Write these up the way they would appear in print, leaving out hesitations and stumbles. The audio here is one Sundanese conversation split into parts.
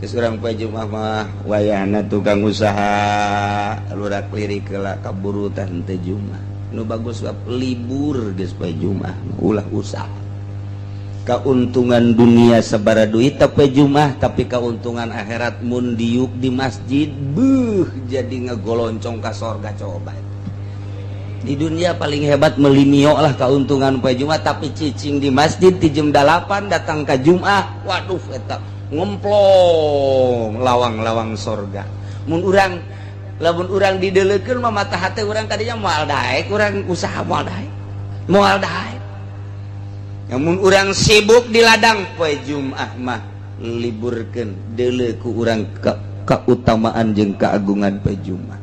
Geus urang poe Jumat mah wayahna tukang usaha lurak lirik heula kaburu tah henteu Jumat. Nu bagus libur geus poe Jumat ulah usaha. Keuntungan dunia sabara duit poe Jumat, tapi keuntungan akhirat mun diuk di masjid beuh jadi ngegoloncong ka sorga. Coba di dunia paling hebat meuli Mio lah keuntungan poe Jumat, tapi cicing di masjid di jam 8 datang ke Jumat, waduh, eta ngemplong lawang-lawang sorga. Mun urang, lamun urang didelekeun mah mata hati urang tadinya moal daek urang usaha, moal daek, moal daek. Namun urang sibuk di ladang poe Jumat mah liburkeun, deuleu ku urang ke keutamaan jeung keagungan poe Jumat.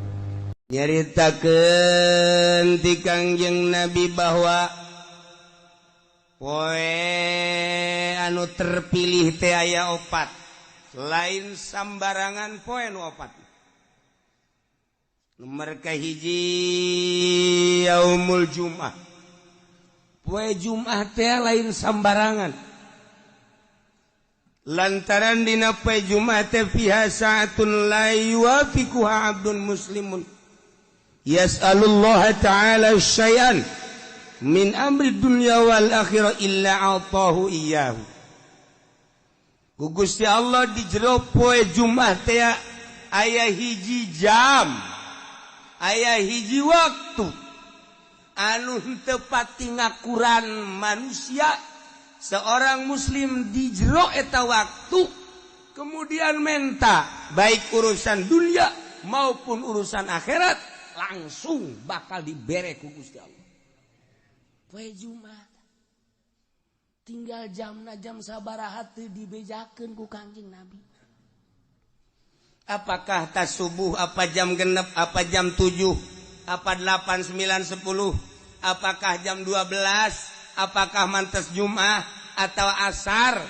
Nyaritakeun ti Kangjeng Nabi bahwa poe anu terpilih teh aya opat, lain sambarangan poe nu opat. Nomor kahiji, yaumul Jumat. Poe Jumat teh lain sambarangan lantaran dina poe Jumat teh fiha sa'atun la yuwafiquha abdun muslimun yas'alullah ta'ala syai'an min amri dunya wal akhirah illa a'tahu iyyahu. Ku Gusti Allah di jero poe Jumat teh aya hiji jam, aya hiji waktu anu henteu pati ngakuran manusia seorang muslim di jero eta waktu kemudian menta baik urusan dunia maupun urusan akhirat langsung bakal dibere ku Gusti Allah. Poe Jumat tinggal jamna jam sabaraha teu dibejakeun ku Kangjeng Nabi. Apakah tas subuh, apa jam 6, apa jam 7, apa 8, 9, 10, apakah jam 12, apakah mantes Jumat atau asar,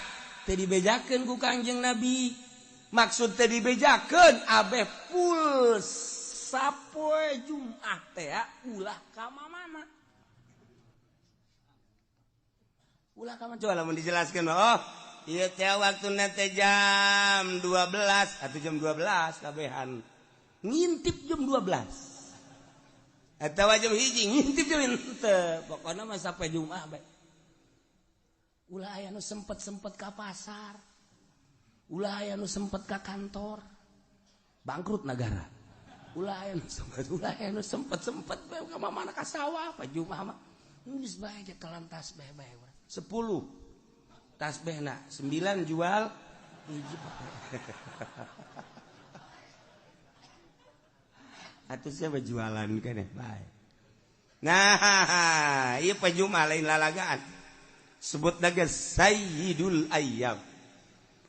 teu dibejakeun ku Kangjeng Nabi. Maksud teu dibejakeun, abeh full sapoe Jumat teh ulah ka mana, ulah ka mana. Coba lamun dijelaskeun, oh ieu teh waktuna teh jam 12 atau jam 12 kabehan ngintip jam 12 atau jam 1 ngintip jam henteu, pokokna mah sampai Jumat bae ulah aya nu sempet-sempet ka pasar, ulah aya nu sempet ka kantor, bangkrut negara. Ulah aya nu sempet, ulah aya nu sempet-sempet bae ka mana, ka sawah. Pa Jumat mah geus bae jekelan tasbih bae 10 tasbihna 9 jual hiji. Atuh siapa jualan keneh bae. Nah, ieu poe Jumat lain lalagaan. Sebut lagi Sayyidul Ayyam.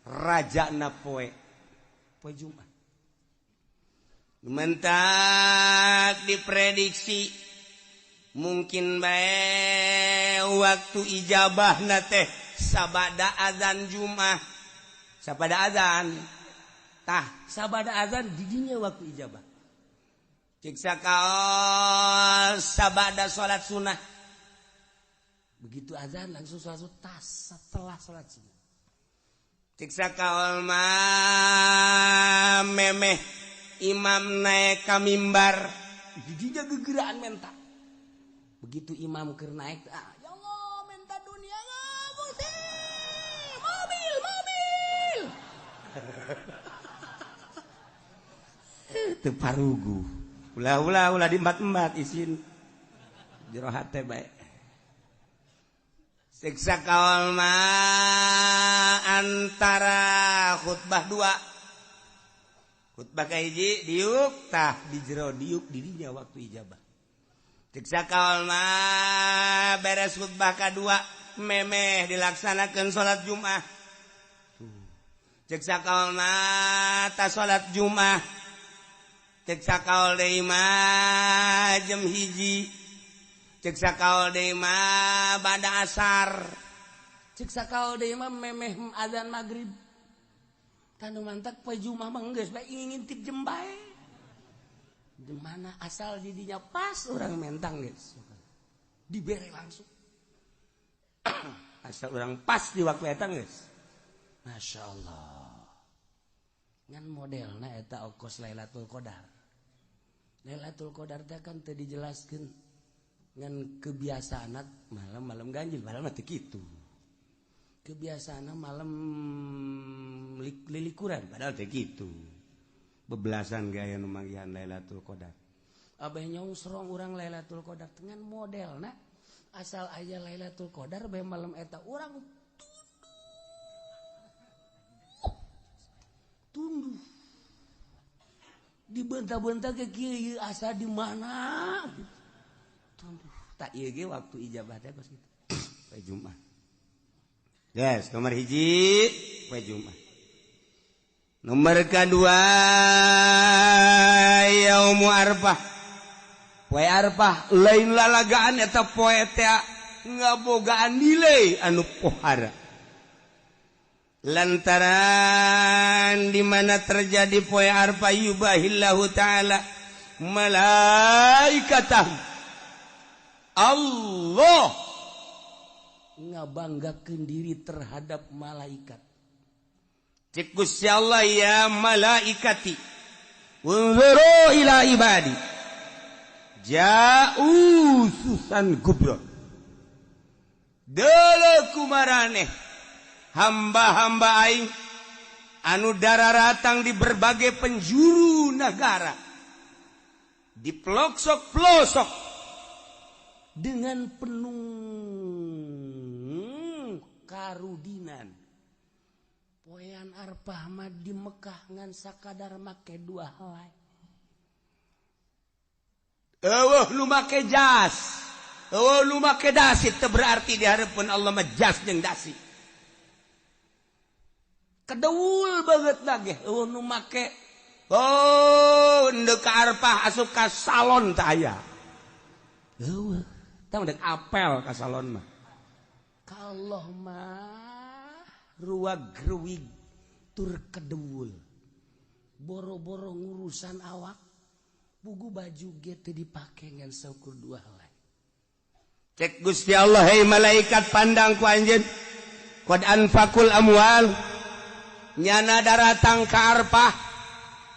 Rajana poe. Poe Jumat. Mentak diprediksi mungkin bae waktu ijabahna teh sabada azan Jumat. Sabada azan. Tah, sabada azan didinya waktu ijabah. Ciksa kaos sabada salat sunnah. Begitu azan langsung salat tas setelah salat sunnah. Ciksa kaol mah memeh imam naik ka mimbar, didinya gegeraan menta. Begitu imam keur naik, ah, ya Allah menta dunia Gusti, mobil, mobil. Teu parugu. Ulah ulah ulah diembat-embat isin jero hate bae. Siksa kaol mah antara khutbah dua. Khutbah kahiji diuk tah di jero diuk dirinya waktu ijabah. Siksa kaol mah beres khutbah kadua memeh dilaksanakeun salat Jumat. Siksa kaol mah ta salat Jumat. Cek sakaol deui mah jam 1. Cek sakaol deui mah bada asar. Cek sakaol deui mah memeh azan maghrib. Tanu mantak poe Jumat mah geus bae ngintip jem bae. Di mana asal didinya pas orang mentang geus. Dibere langsung. Asal orang pas di waktu eta geus. Masya Allah. Ngan modelna eta okos Lailatul Qadar. Lailatul Qadar teh kan teu dijelaskeun ngan kebiasaan malam-malam ganjil, malam mah teu kitu. Kebiasaan malam lilikuran padahal teu kitu. Bebelasan gaya nu manggihan Lailatul Qadar. Abah nyongsrong urang Lailatul Qadar dengan modelna asal aya Lailatul Qadar bae malam eta urang tunduh. Dibenta-benta ke kieu asa di mana tunduh. Tak ieu ge waktu ijabah teh kos kitu. Poe Jumat. Yes, nomor hiji poe Jumat. Nomor kedua yaumu Arfah. Poe Arfah lain lalagaan eta poe teh ngabogaan nilai anu pohara. Lantaran di mana terjadi poe Arfah yubahillahu ta'ala malaikatah. Allah ngabanggakeun diri terhadap malaikat. Cek Gusti Allah ya malaikati unzuru ila ibadi ja'u susan gubro. Deuleu kumaraneh hamba-hamba aing anu dararatang di berbagai penjuru negara, di pelosok-pelosok dengan penuh karudinan. Poean Arfah mah di Mekah ngan sakadar make dua helai. Eueuh nu make jas, eueuh nu make dasi, teu berarti di hareupeun Allah mah jas jeung dasi. Kedeul banget lagi eueuh nu make oh ndek ka Arfah asup ka salon teh aya. Eueuh tah ndek apel ka salon mah. Ka Allah mah ruwag-ruwig tur kedeul. Boro-boro ngurusan awak, bugu baju ge teu dipake ngan saukur dua helai. Cek Gusti Allah, hei malaikat pandang ku anjeun. Qad anfaqul amwal. Nyana daratang ka Arfah,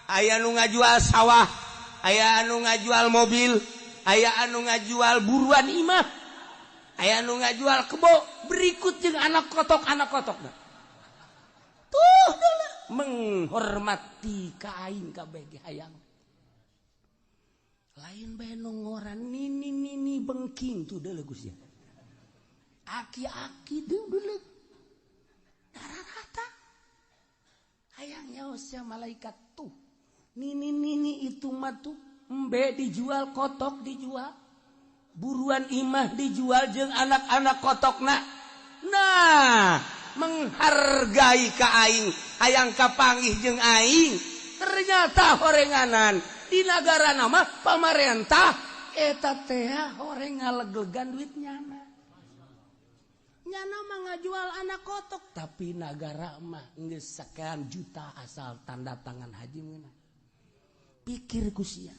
aya nu ngajual sawah, aya anu ngajual mobil, aya anu ngajual buruan imah, aya anu ngajual kebo, berikut jeung anak kotok-anak kotokna. Tuh deuleu menghormati ka aing kabeh ge hayang. Lain bae nu ngoran nini-nini bengking tuh deuleu Gusti. Aki-aki deuleu. Dararata. Hayang nyaos sia malaikat tuh. Nini-nini itu mah tuh embe dijual, kotok dijual, buruan imah dijual jeung anak-anak kotokna. Nah, menghargai ka aing, hayang kapanggih jeung aing. Ternyata horenganan di nagara nama pamarentah eta teh horeng ngaleglegan duit nyana. Nyana mah ngajual anak kotok, tapi nagara mah geus sekian juta asal tanda tangan haji meunang. Pikir ku sia.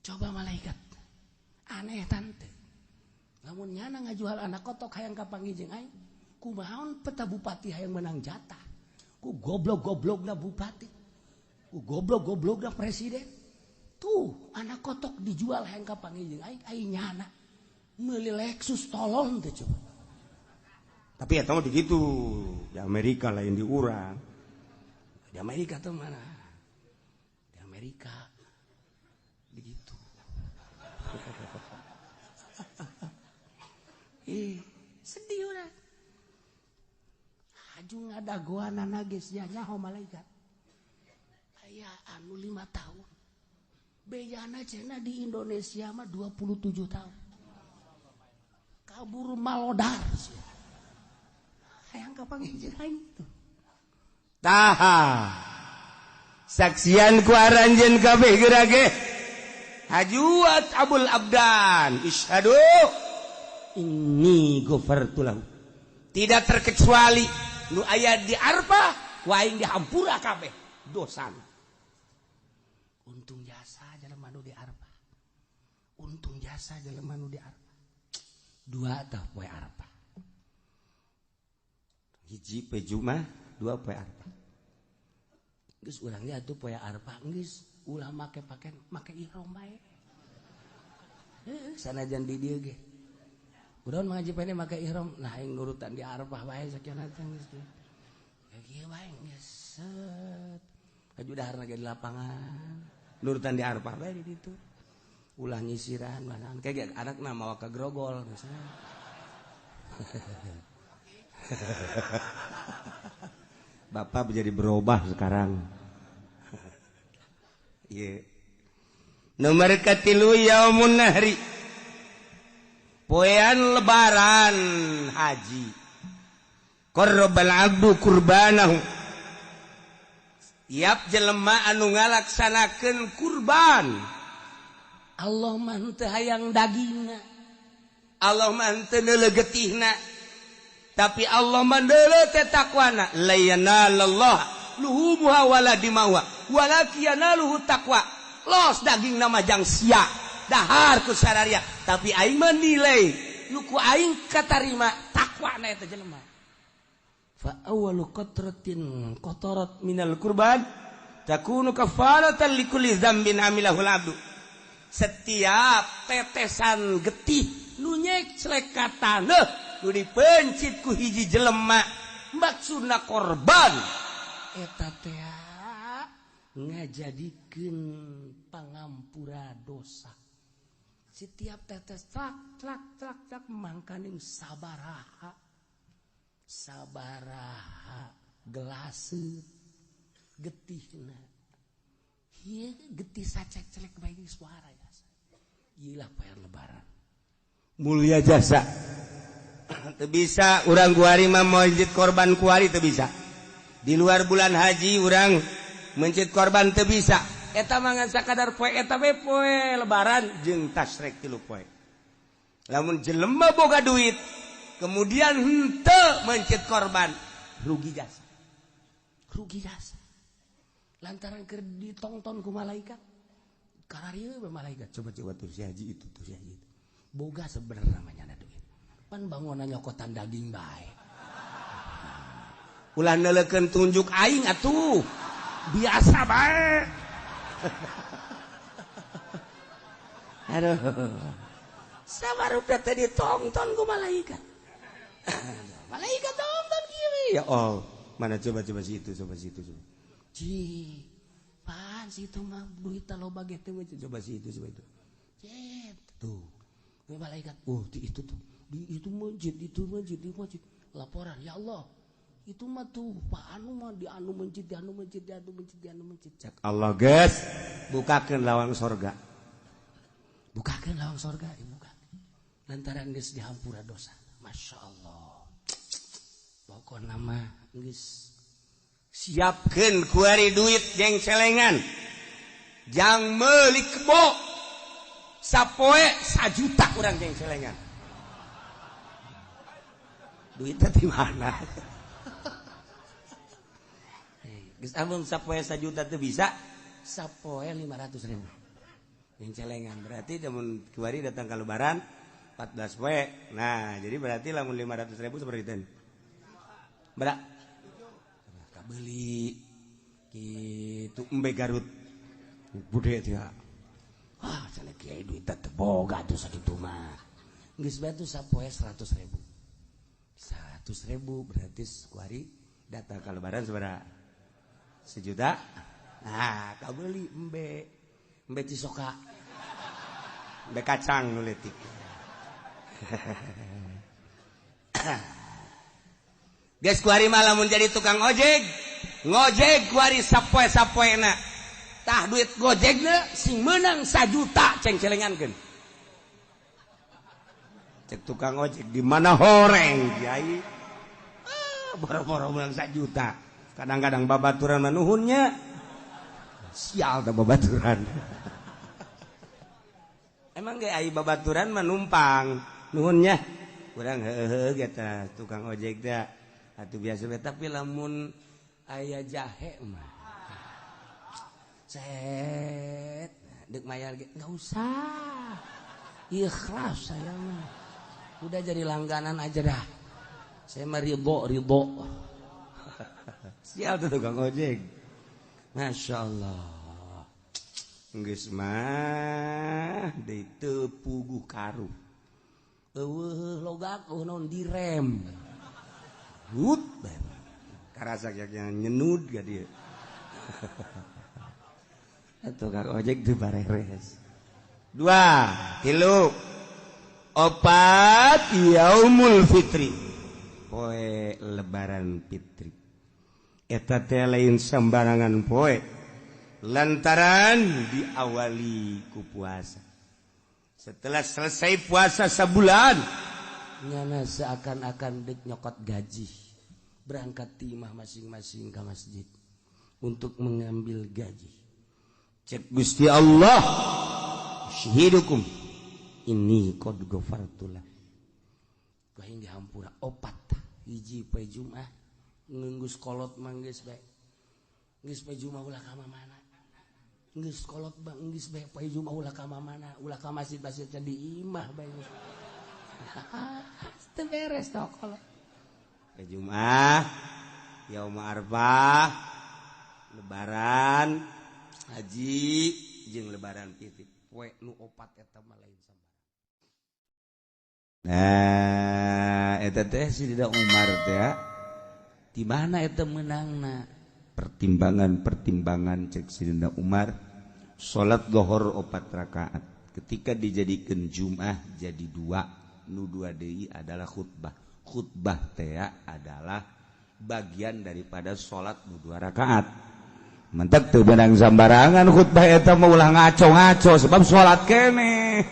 Coba malaikat. Aneh tante. Lamun nyana ngajual anak kotok hayang kapanggih jeung aing, kumaha peta bupati hayang menang jatah. Ku goblok-goblokna bupati. Ku goblok-goblokna presiden. Tuh anak kotok dijual hayang kapanggih jeung aing, aing nyana meuli Lexus tolong teh coba. Tapi ya tahu begitu di Amerika lain di urang. Di Amerika tuh mana? Di Amerika begitu. Sedih udah. Haju ngadagoanana geus nya nyaho malaikat. Aya anu 5 tahun. Bejana cenah di Indonesia mah 27 tahun. Kabur malodar sia. Hayang kapanggih jeung aing tuh. Taha. Saksian ku aranjeun kabeh geura ge. Hajuat Abul Abdan, isyhadu inni ghafartu lahu. Tidak terkecuali nu aya di Arfah, ku aing dihampura kabeh dosana. Untung jasa jelema nu di Arfah. Untung jasa jelema nu di Arfah. Dua tah poe Arfah. Hiji poe Jumat, dua poe Arfah. Geus urang ge atuh poe Arfah geus ulah make pakaian make ihram bae. Heuh sanajan di dieu ge. Urang ngaji pene make ihram, nah aing nurutan di Arfah bae sakieu teh geus. Ya kieu bae geus set. Aju daharna ge di lapangan. Nurutan di Arfah bae di ditu. Ulah nyisiran mana kayak anakna mawa ka grogol misalnya. Bapak menjadi berubah sekarang. Yeah. Nomor katilu yaumun nahri. Poean lebaran haji. Qarrabal abdu kurbanahu. Tiap jelema anu ngalaksanakeun kurban. Allah mah teu hayang dagingna. Allah mah teu neuleuh getihna. Tapi Allah mendeuleuh teh takwana la yanalallah luhumuha wala dimauha walakin yanaluhu taqwa. Los daging nama jang sia dahar ku sararia, tapi aing menilai nu ku aing katarima takwana eta jelema. Fa awwalu qatratin qatarat minal kurban takunu kafaratan likulli dzambin amilahul abdu. Setiap tetesan getih nu nyeclek ka taneuh nu dipencit ku hiji jelema maksudna korban eta teh ngajadikeun pangampura dosa. Setiap tetes tlak tlak tlak tlak mangkaning sabaraha sabaraha gelaseut getihna. Ieu getih sacek-celek bae suara jasa. Ieu lah poe lebaran. Mulia jasa. Teu bisa urang kuari mah mencit korban kuari teu bisa. Di luar bulan haji urang mencit korban teu bisa. Eta mah ngan sakadar poe eta we poe lebaran jeung tasrek 3 poe. Lamun jelema boga duit kemudian henteu mencit korban, rugi jasa. Rugi jasa. Lantaran keur ditongton ku malaikat. Kararieu we malaikat. Coba-coba tuh si haji itu, tuh si haji itu. Boga sebenarnya namanya duit. Pan bangunan nyokotan daging bae. Ulah neuleukeun tunjuk aing atuh. Biasa bae. Aduh. Sabarupa teh ditongton ku malaikat. Malaikat tongton kieu. Ya Allah, mana coba-coba si itu, coba si itu, coba. Ci, pan si itu mah duit loba ge teh coba si itu, coba itu. Cet, tuh. Malaikat, oh di itu tuh. Di itu masjid, itu masjid, di masjid. Laporan, ya Allah, itu mah tuh Pak anu mah di anu masjid, di anu masjid, di anu masjid, di anu masjid. Cak Allah geus, bukakeun lawang sorga. Bukakeun lawang sorga, dibuka. Lantaran geus dihampura dosa. Masya Allah. Pokokna mah geus siapkeun kuari duit jeung celengan. Jang meuli kebo. Sapoe 1 juta urang jeung celengan. Duitnya di mana? Geus amun sapoe 1 juta teu bisa, sapoe 500.000. Yang celengan berarti lamun kuari datang ke lebaran 14 poe. Nah, jadi berarti lamun 500.000 seperti itu. Berak. Kabeli kitu embe Garut. Bude teh. Wah, cenah kiai duit teh boga tuh sakitu mah. Geus bae tuh sapoe 100.000. 100.000 berarti kuari datang ke lebaran seberapa? 1 juta. Nah, kau beli embe embe cisoka, embe kacang nu leutik. Geus kuari mah lamun jadi tukang ojek, ngojek kuari sapoe-sapoena. Tah duit gojekna sing meunang 1 juta ceng-celengankeun. Cek tukang ojek di mana horeng kiai. Ah, boro-boro meunang 1 juta. Kadang-kadang babaturan manuhunnya. Sial teh babaturan. Emang ge ai babaturan mah numpang nuhunnya. Urang heuheuh ge tah tukang ojek teh. Atuh biasa we tapi lamun aya jahe mah. Set deuk mayar ge enggak usah. Ikhlas saya mah. Udah jadi langganan aja dah. Saya mah ridho. Sial tuh tukang ojek. Masya Allah geus mah deui teu puguh karuh eueuh logak eueuh naon direm hut karasa nyenud ga dia tukang ojek teu bareres. 2 3 4 yaumul fitri poe lebaran fitri eta teh lain sembarangan poe lantaran diawali ku puasa. Setelah selesai puasa sebulan nyana seakan-akan dek nyokot gaji berangkat timah masing-masing ke masjid untuk mengambil gaji. Cek Gusti Allah syahidukum ini qad ghafartulah. Ku aing dihampura 4 hiji poe Jumat ngenggus kolot mah geus bae. Geus poe Jumat ulah ka mana? Geus kolot bang geus bae poe Jumat ulah ka mana? Ulah ka masjid-masjid di imah bae. Teu beres tah kolot. Poe Jumat, yaum Arfah, lebaran haji jeung lebaran fitri. Poe nu 4 eta mah lain sambarang. Nah, eta teh Sidina Umar teh di mana eta meunangna? Pertimbangan-pertimbangan cek Sidina Umar, salat zuhur 4 rakaat. Ketika dijadikan Jumat jadi 2, nu 2 deui adalah khutbah. Khutbah teh adalah bagian daripada salat nu 2 rakaat. Mentek teu beunang sambarangan khutbah eta mah ulah ngaco-ngaco sebab salat keneh.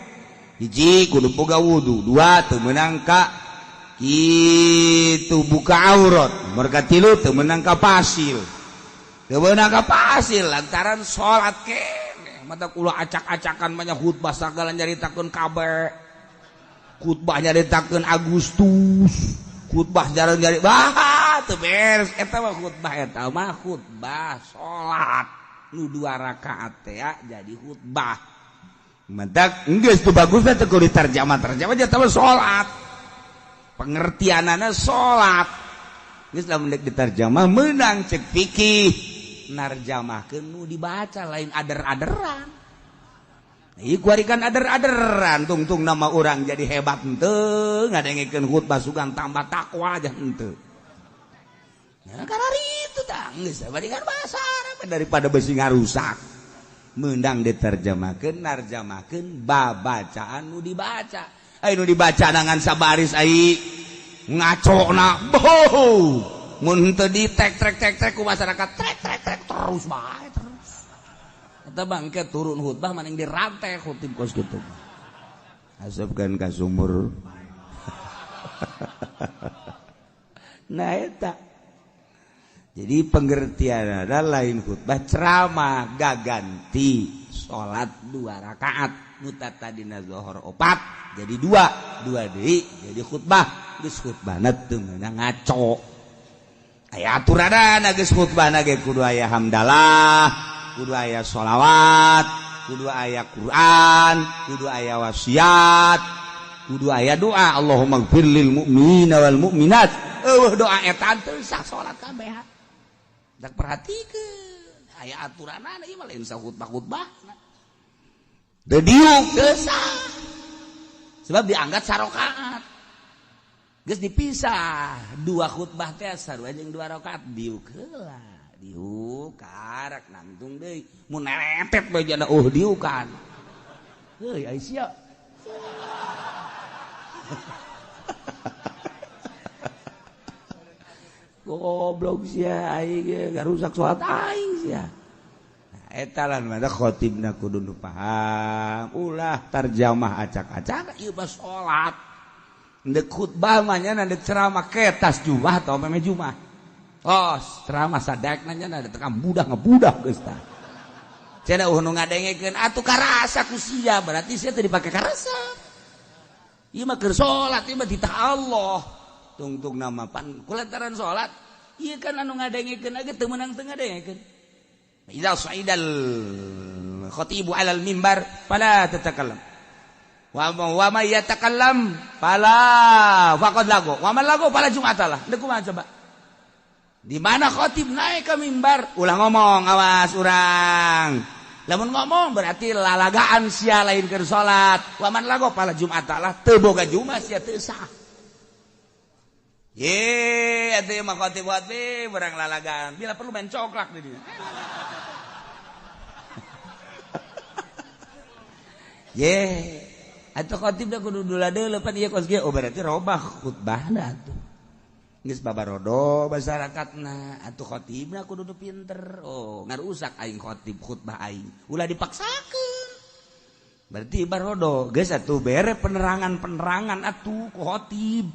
Hiji kudu boga wudu, 2 teu meunang ka kitu buka aurat, merga 3 teu meunang ka pasil. Teu meunang ka pasil lantaran salat keneh. Mata kula acak-acakan banyak khutbah sagala nyaritakeun kabeh. Khutbah nyaritakeun Agustus, khutbah jarang nyari bah teu beres eta mah khutbah eta mah khutbah salat nu 2 rakaat teh jadi khutbah. Mentak geus teu bagus teh kudu diterjemah-terjemah eta mah salat. Pengertianana salat. Geus lamun deuk diterjemah meunang cek fikih narjamahkeun nu dibaca lain ader-aderan. Ieu kuari kan ader-aderan tungtung nama urang jadi hebat henteu ngadengekeun khutbah sugan tambah takwa aja henteu. Nah, karena itu tah geus bandingan bahasa Arab daripada besi ngarusak. Meundang diterjemahkeun narjamahkeun babacaan nu dibaca. Ai nu dibaca dengan sabaris ai ngacona boh. Mun henteu di tek trek tek trek ku masyarakat trek trek trek terus bae terus. Eta bangke turun khutbah maning dirantai khutib kos kitu. Asupkeun ka sumur. Nah eta. Jadi pengertian adalah lain khutbah ceramah gaganti salat 2 rakaat nu tadina zuhur 4 jadi 2 2 deui jadi khutbah geus khutbahna teu meunang ngaco. Aya aturanana geus khutbahna ge kudu aya hamdalah, kudu aya sholawat, kudu aya Quran, kudu aya wasiat, kudu aya doa Allahumma gfir lil mu'minina wal mu'minat. Eueuh doa eta teu sah salat kabeh. Dak perhatikeun aya aturanana ieu mah lain sah khutbah-khutbah. Teu diuk teu sah. Sebab dianggap sarokaat. Geus dipisah 2 khutbah teh sarua jeung 2 rakaat diuk heula. Diuk karak nangtung deui mun neretet bae jana diukan. Heuy ai sia. Goblok sia aing ge garusak salat aing sia. Nah eta lah mah khotibna kudu nu paham ulah tarjamah acak-acak ieu mah salat. Ndek khutbah mah nya ndek ceramah ketas Jumat atau meme Jumat. Oh, ceramah sadekna nya da tekam budak ngebudak geus tah. Cenah eueuh nu ngadengekeun atuh karasa ku sia berarti sia teu dipake karasa. Ieu mah keur salat ieu mah titah Allah. Tungtung nama pan kulantaran salat ieu kan anu ngadengekeun ge teu meunang teu ngadengekeun. Idza sa'idal khatibu 'alal mimbar fala tatakallam. Wa ma yatakallam fala faqad lagu. Wa man lagu fala jum'atalah. Deuk kumaha coba? Di mana khotib naik ke mimbar, ulah ngomong, awas urang. Lamun ngomong berarti lalagaan sia lain keur salat. Waman lago pala Jumat lah teu boga Jumat sia teu sah. Ye, atuh mah khotib-khotib urang lalagaan. Bila perlu main coklak di dieu. Ye, atuh khotib da kudu dula deuleu pan ieu kos ge. Oh berarti robah khutbahna atuh. Geus babarodo masyarakatna, atuh khotibna kudu nu pinter. Oh, ngarusak aing khotib khutbah aing. Ulah dipaksakeun. Berarti barodo geus atuh bere penerangan-penerangan atuh ku khotib.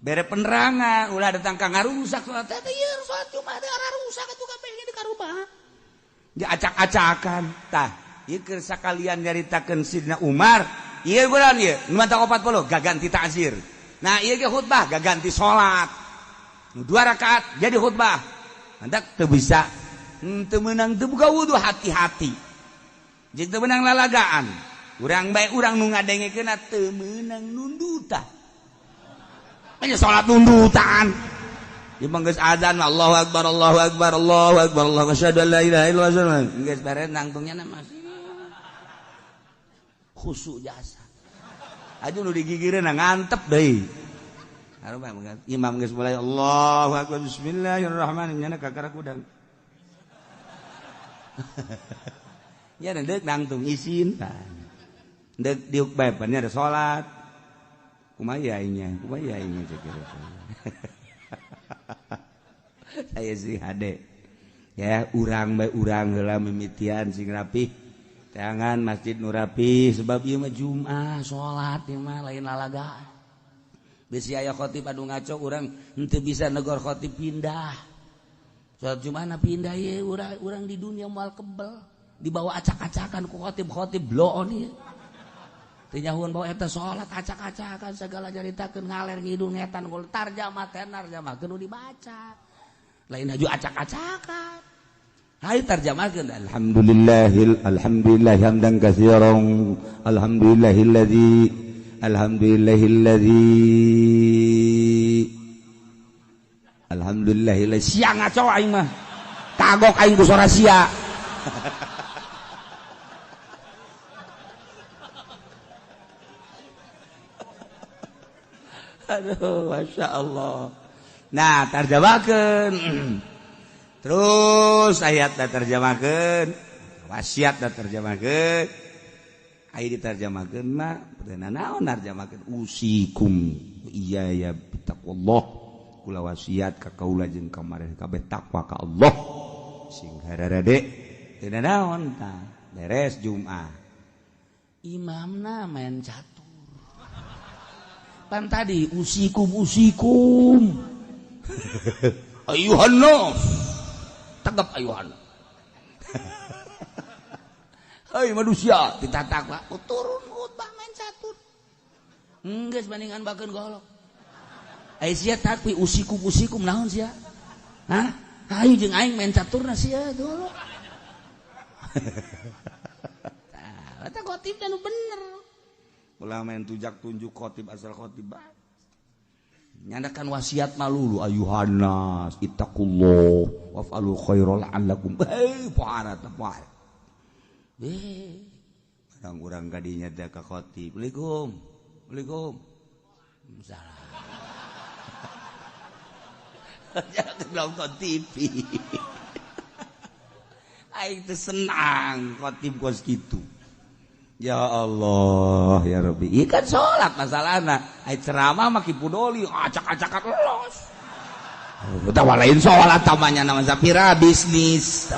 Bere penerangan ulah datang ka ngarusak salat teh ieu salat Jumat teh rusak atuh kabeh ge dikarubah. Diacak-acakan tah. Ieu keur sakalian nyaritakeun Sidna Umar, ieu bulan ieu nu mata 40 gaganti ta'zir. Nah ieu ge khutbah gaganti salat. 2 rakaat jadi khutbah. Mantak teu bisa teu meunang teu buka wudu hati-hati. Jeung teu meunang lalagaan. Urang bae urang nu ngadengekeunna teu meunang nundutan. Nya salat nundutan. Ieu mah geus azan Allahu akbar Allahu akbar Allahu akbar Allahu asyhadu an la ilaha illallah. Geus beres nangtungnya na masih khusyuk jasa. Aduh nu digigireun ngantep deui. Imam geus mulai Allahu akbar bismillahirrahmanirrahim nyana kakara kudang. Nya deuk nangtung isin tah. Deuk diuk bae pan nya ada salat. Kumaha aingnya, kumaha aingnya cek. Saya sih hade. Ya urang bae urang heula mimitian sing rapih. Tangan masjid nu rapih sebab ieu mah Jumat salat ieu mah lain lalagaan. Bisi aya khotib anu ngaco urang henteu bisa negor khotib pindah. Salat Jumat pindah ieu urang di dunia moal kebel dibawa acak-acakan ku khotib-khotib bloon ieu. Teu nyahuan bawa eta salat acak-acakan segala nyaritakeun ngaler ngidul ngetan gol tarjamah teh tarjamahkeun nu dibaca. Lain haju acak-acakan. Hayu tarjamahkeun alhamdulillahil alhamdulillah hamdan katsiran alhamdulillahilladzi alhamdulillahilladzi alhamdulillahilladzi sia ngaco aing mah kagok aing ku sora sia. Aduh Masya Allah. Nah tarjamahkeun terus ayat da terjemahkeun wasiat da terjemahkeun aya diterjemahkeun mah teu naon narjemahkeun usikum iya ya bitaqwallah kula wasiat ka kaula jeung ka mareh kabeh takwa ka Allah sing hararade teu naon tah beres Jumat imamna main catur pan tadi usikum usikum ayuhan nas tegap ayuhan. Hei manusia ditatak pak turun khutbah main catur geus bandingan bakeun golok ai sia takwi usikum usikum naon sia hah hayu jeung aing main caturna sia golok. Tah eta khotib nu bener ulah main tujak tunjuk khotib asal khotib bae nyandakan wasiat malulu ayuhan nas ittaqullah waf'alu khairal la'allakum hei pohara teh poe barang urang kadinya teh ka khotib Assalamualaikum Assalamualaikum salah. Jangan nonton TV aing teh senang khotib kos kitu. Ya Allah ya Rabbi ieu kan salat masalahna ai ceramah mah kipudoli acak-acakan los utawa lain salat tamanya nama sapira bisnis.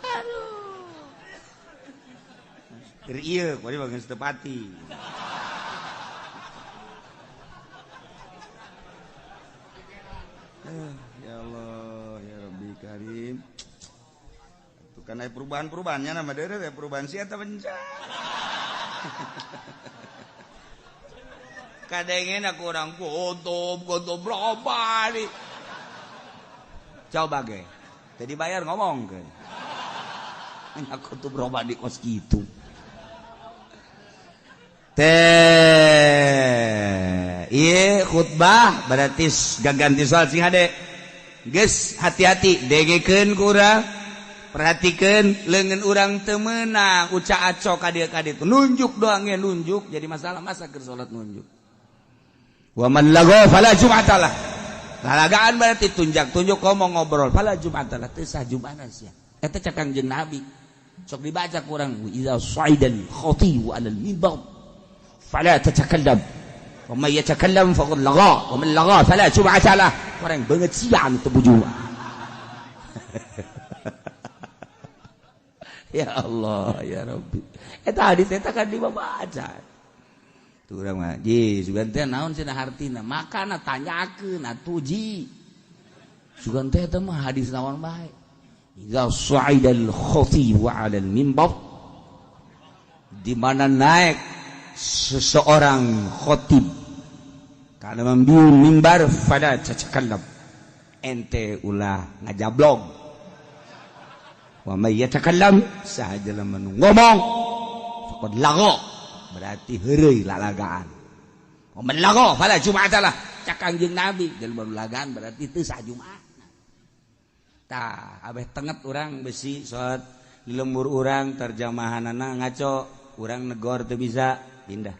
Aduh keur ieu kuari bageus teu pati. Ya Allah ya Rabbi Karim. Karena perubahan-perubahannya nama dere perubahan sih atau bencana. Kadangnya aku orang gotob gotob berapa nih? Coba ge, jadi bayar ngomong ke. Aku tuh berubah di kos gitu. Teh. Iya khutbah berarti gaganti salat sing hade. Geus hati-hati dengekeun ku urang. Perhatikan leungeun urang teu meunang uca aco ka dieu ka ditu. Nunjuk doang ge nunjuk jadi masalah masa keur salat nunjuk. Wa man lagha fala jum'ata lah. Lalagaan berarti tunjak-tunjuk ngomong ngobrol fala jum'ata lah teu sah jum'ahna sia. Eta cek Kangjeng Nabi. Sok dibaca kurang idza sa'idal khatibu 'alal mimbar fala tatakallam wa may yatakallam faqad lagha wa man lagha fala jum'ata lah. Kurang banget sia anu teu jumat. Ya Allah ya Rabbi. Eta hadis eta kan dibaca. Tuh urang mah ji sugan teh naon cenah hartina? Makana tanyakeun atuh ji. Sugan teh eta mah hadis naon bae. Idza sa'idal khatibu 'alal mimbar, di mana naik seseorang khatib kana mambiun mimbar fala tatakallam, ente ulah ngajablog. Wa may yatakallam saha jelema nu ngomong faqad lagha, berarti heureuy lalagaan. Wa man lagha fala jum'ata lah, cak Kangjeng Nabi jelema nu lagaan berarti teu sah Jumat. Tah abeh tenget urang besi salat di lembur urang terjemahanana ngaco, urang negor teu bisa pindah.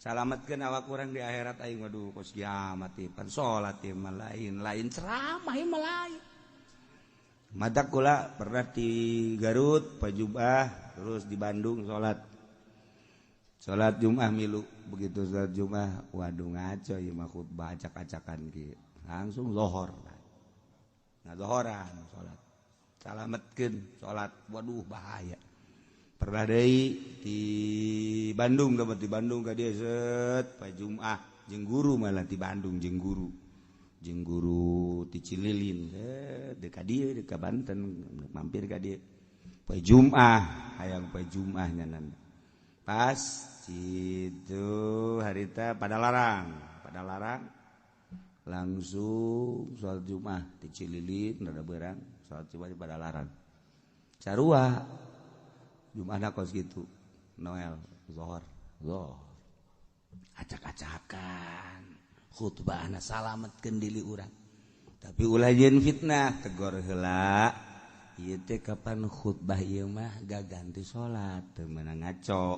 Salametkeun awak urang di akhirat aing waduh kos kiamat ieu pan salat ieu mah lain lain ceramah ieu mah lain. Madak kula pernah di Garut pajubah terus di Bandung salat. Salat Jumat milu, begitu salat Jumat waduh ngaco ieu mah khutbah acak-acakan kieu. Langsung lohor. Nah zohoran salat. Salametkeun salat waduh bahaya. Pernah deui di Bandung ka di Bandung ka dieu set pa Jumat jeung guru malah di Bandung jeung guru. Jeung guru ti Cililin deuk ka dieu deuk ka Banten mampir ka dieu. Poe Jumat hayang poe Jumat nyanan. Pas situ harita pada larang langsung salat Jumat di Cililin rada beurang salat Jumat di Padalarang. Sarua Jumatna kos kitu Noel zuhur zuhur acak-acakan khutbahna salametkeun diri urang tapi ulah jeung fitnah tegor heula ieu teh kapan khutbah ieu mah gaganti salat teu meunang ngaco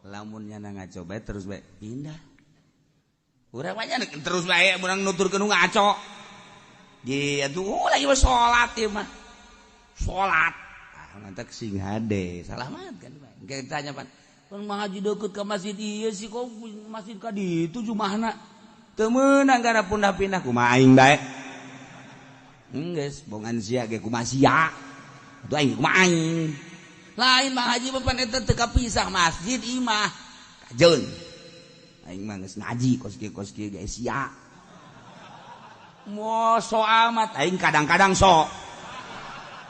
lamun nyana ngaco bae terus bae pindah urang mah terus bae urang nuturkeun nu ngaco di atuh lagi mah salat ieu mah salat mantak sing hade salamat kan bae engke ditanya pan pun ngaji deukeut ka masjid ieu sih kok masjid ka ditu jumahna teu meunang gara pindah-pindah kumaha aing bae geus bongan sia ge kumaha sia atuh aing kumaha aing lain mah haji pan eta teu kapisah masjid imah kajeun aing mah geus ngaji kos kieu ge sia mo so amat aing kadang-kadang sok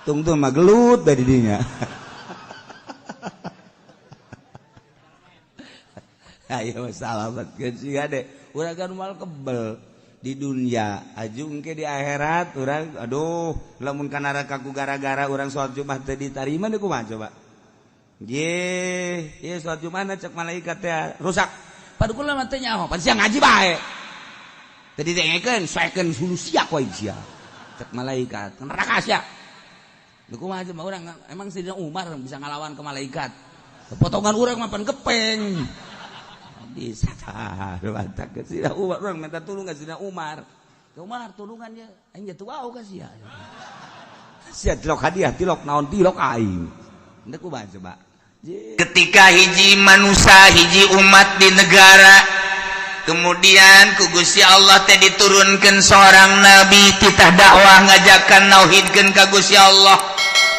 tungtung mah gelut dari dinya. Ayo salametkeun sia de urang kan moal kebel di dunia ajung ke di akhirat urang aduh lamun ka neraka ku gara-gara urang salat Jumat teu ditarima deui kumaha coba. Ye, ieu salat Jumat cek malaikat teh rusak. Padu kula mah teu nyaho, pan sia ngaji bae. Teu didengekeun, soekeun hulu sia ku aing sia. Cek malaikat, neraka sia. Lha kumaha coba urang emang Sayyidina Umar bisa ngalawan ke malaikat. Potongan urang mah pan gepeng. Bisa tah, mantap ke Sayyidina Umar urang minta tulung ka Sayyidina Umar. Ka Umar tulungan ye, aing jatuh wau ka sia. Sia tilok hadiah, tilok naon tilok aing. Henteu kumaha coba. Ketika hiji manusia hiji umat di negara kemudian ku Gusti Allah teh diturunkan seorang nabi titah dakwah ngajakan nauhidkeun ka Gusti Allah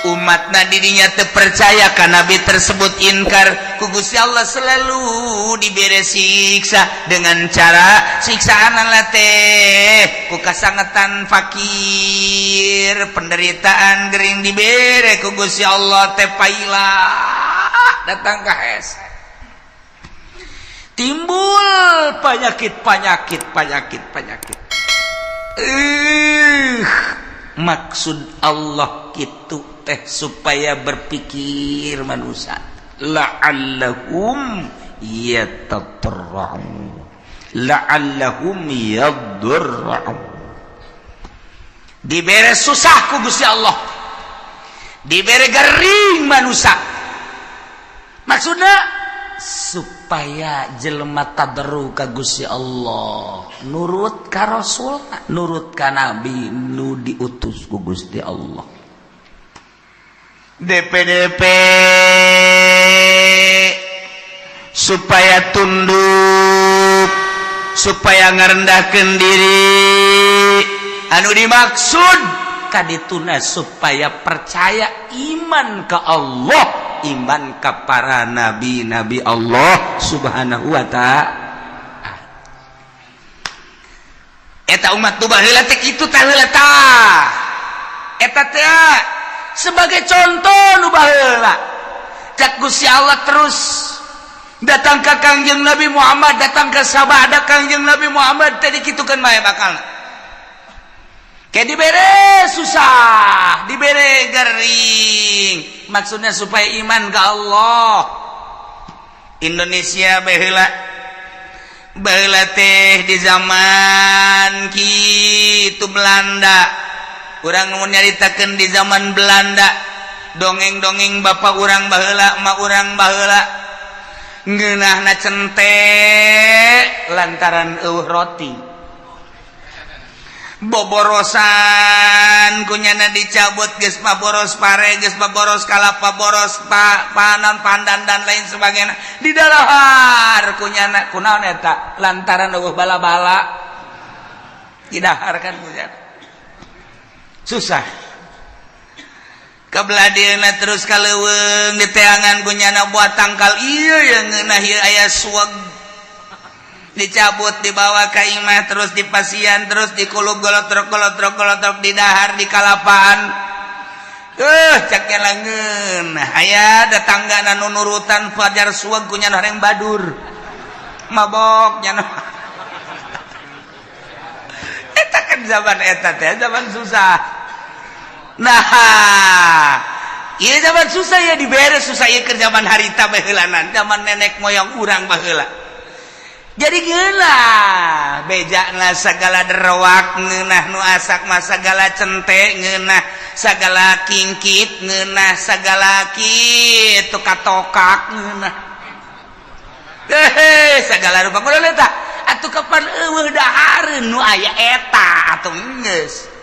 umatna dirinya terpercaya ka nabi tersebut inkar ku Gusti Allah selalu dibere siksa dengan cara siksaan lah teh ku kasangetan fakir penderitaan gering dibere ku Gusti Allah teh paila datang ka hese timbul penyakit. Maksud Allah gitu teh supaya berpikir manusia la'allahum yatatarra'un La'allahum yadurra'un. Dibere susah ku Gusti Allah, dibere gering manusia, maksudnya supaya jelema tadarru ka Gusti Allah, nurut ka Rasul, nurut ka Nabi nu diutus ku Gusti Allah. DPDP supaya tunduk, supaya ngarendahkeun diri, anu dimaksud kadituna supaya percaya iman ke Allah, iman ke para nabi-nabi Allah Subhanahu wa ta'ala. Eta umat nu baheula teh kitu tah heula tah. Eta teh sebagai contoh nu baheula. Cak Gusti Allah terus datang ke Kangjeng Nabi Muhammad, datang ke sabada Kangjeng Nabi Muhammad tadi kitukeun bae bakal. Kayak dibere susah, dibere gering, maksudnya supaya iman ke Allah. Indonesia baheula baheula teh di zaman kitu Belanda. Urang mun nyaritakeun di zaman Belanda, dongeng-dongeng bapak urang baheula, emak urang baheula, ngeunahna cente lantaran eueuh roti. Boborosan kunyana dicabut geus mah boros pare, geus mah boros kalapa, boros panan pandan dan lain sebagainya di dalahar kunyana. Kunaon eta? Lantaran eueuh bala-bala didahar kan kunyana susah. Kebelah dieuna terus ka leuweung diteangan kunyana buat tangkal ieu yang ngeunah ieu aya suweg, dicabut dibawa ke imah, terus dipasian, terus dikulub golotrok golotrok golotrok, didahar di kalapaan. Cak langeun aya datangga nu nurutan fajar suweg kunyana horeng badur mabok nyana. Eta kan zaman eta teh zaman susah. Nah, ieu zaman susah ya dibere susah ieu keur zaman harita baheulanan, zaman nenek moyang urang baheula. Jadi ngeunah bejana segala derwak ngeunah, nu asak mah segala cente ngeunah, segala kingkit ngeunah, segala kitu katokak ngeunah, hehe, segala rupa kudu eta atuh. Kapan eueuh dahareun nu aya eta atuh geus.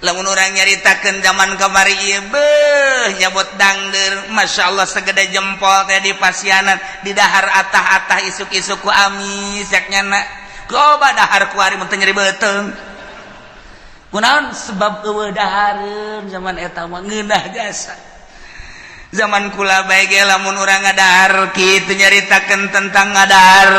Lamun urang nyaritakeun zaman kamari ieu, beuh, nyabot dangder Masya Allah segede jempol teh di pasianan, di dahar atah-atah isuk-isuk ku amis yak nyana. Coba dahar kuari mun teu nyeri beuteung. Kunaon? Sebab eueuh dahareun zaman eta mah ngeunah jasa. Zaman kula bae ge lamun urang ngadahar kitu, nyaritakeun tentang ngadahar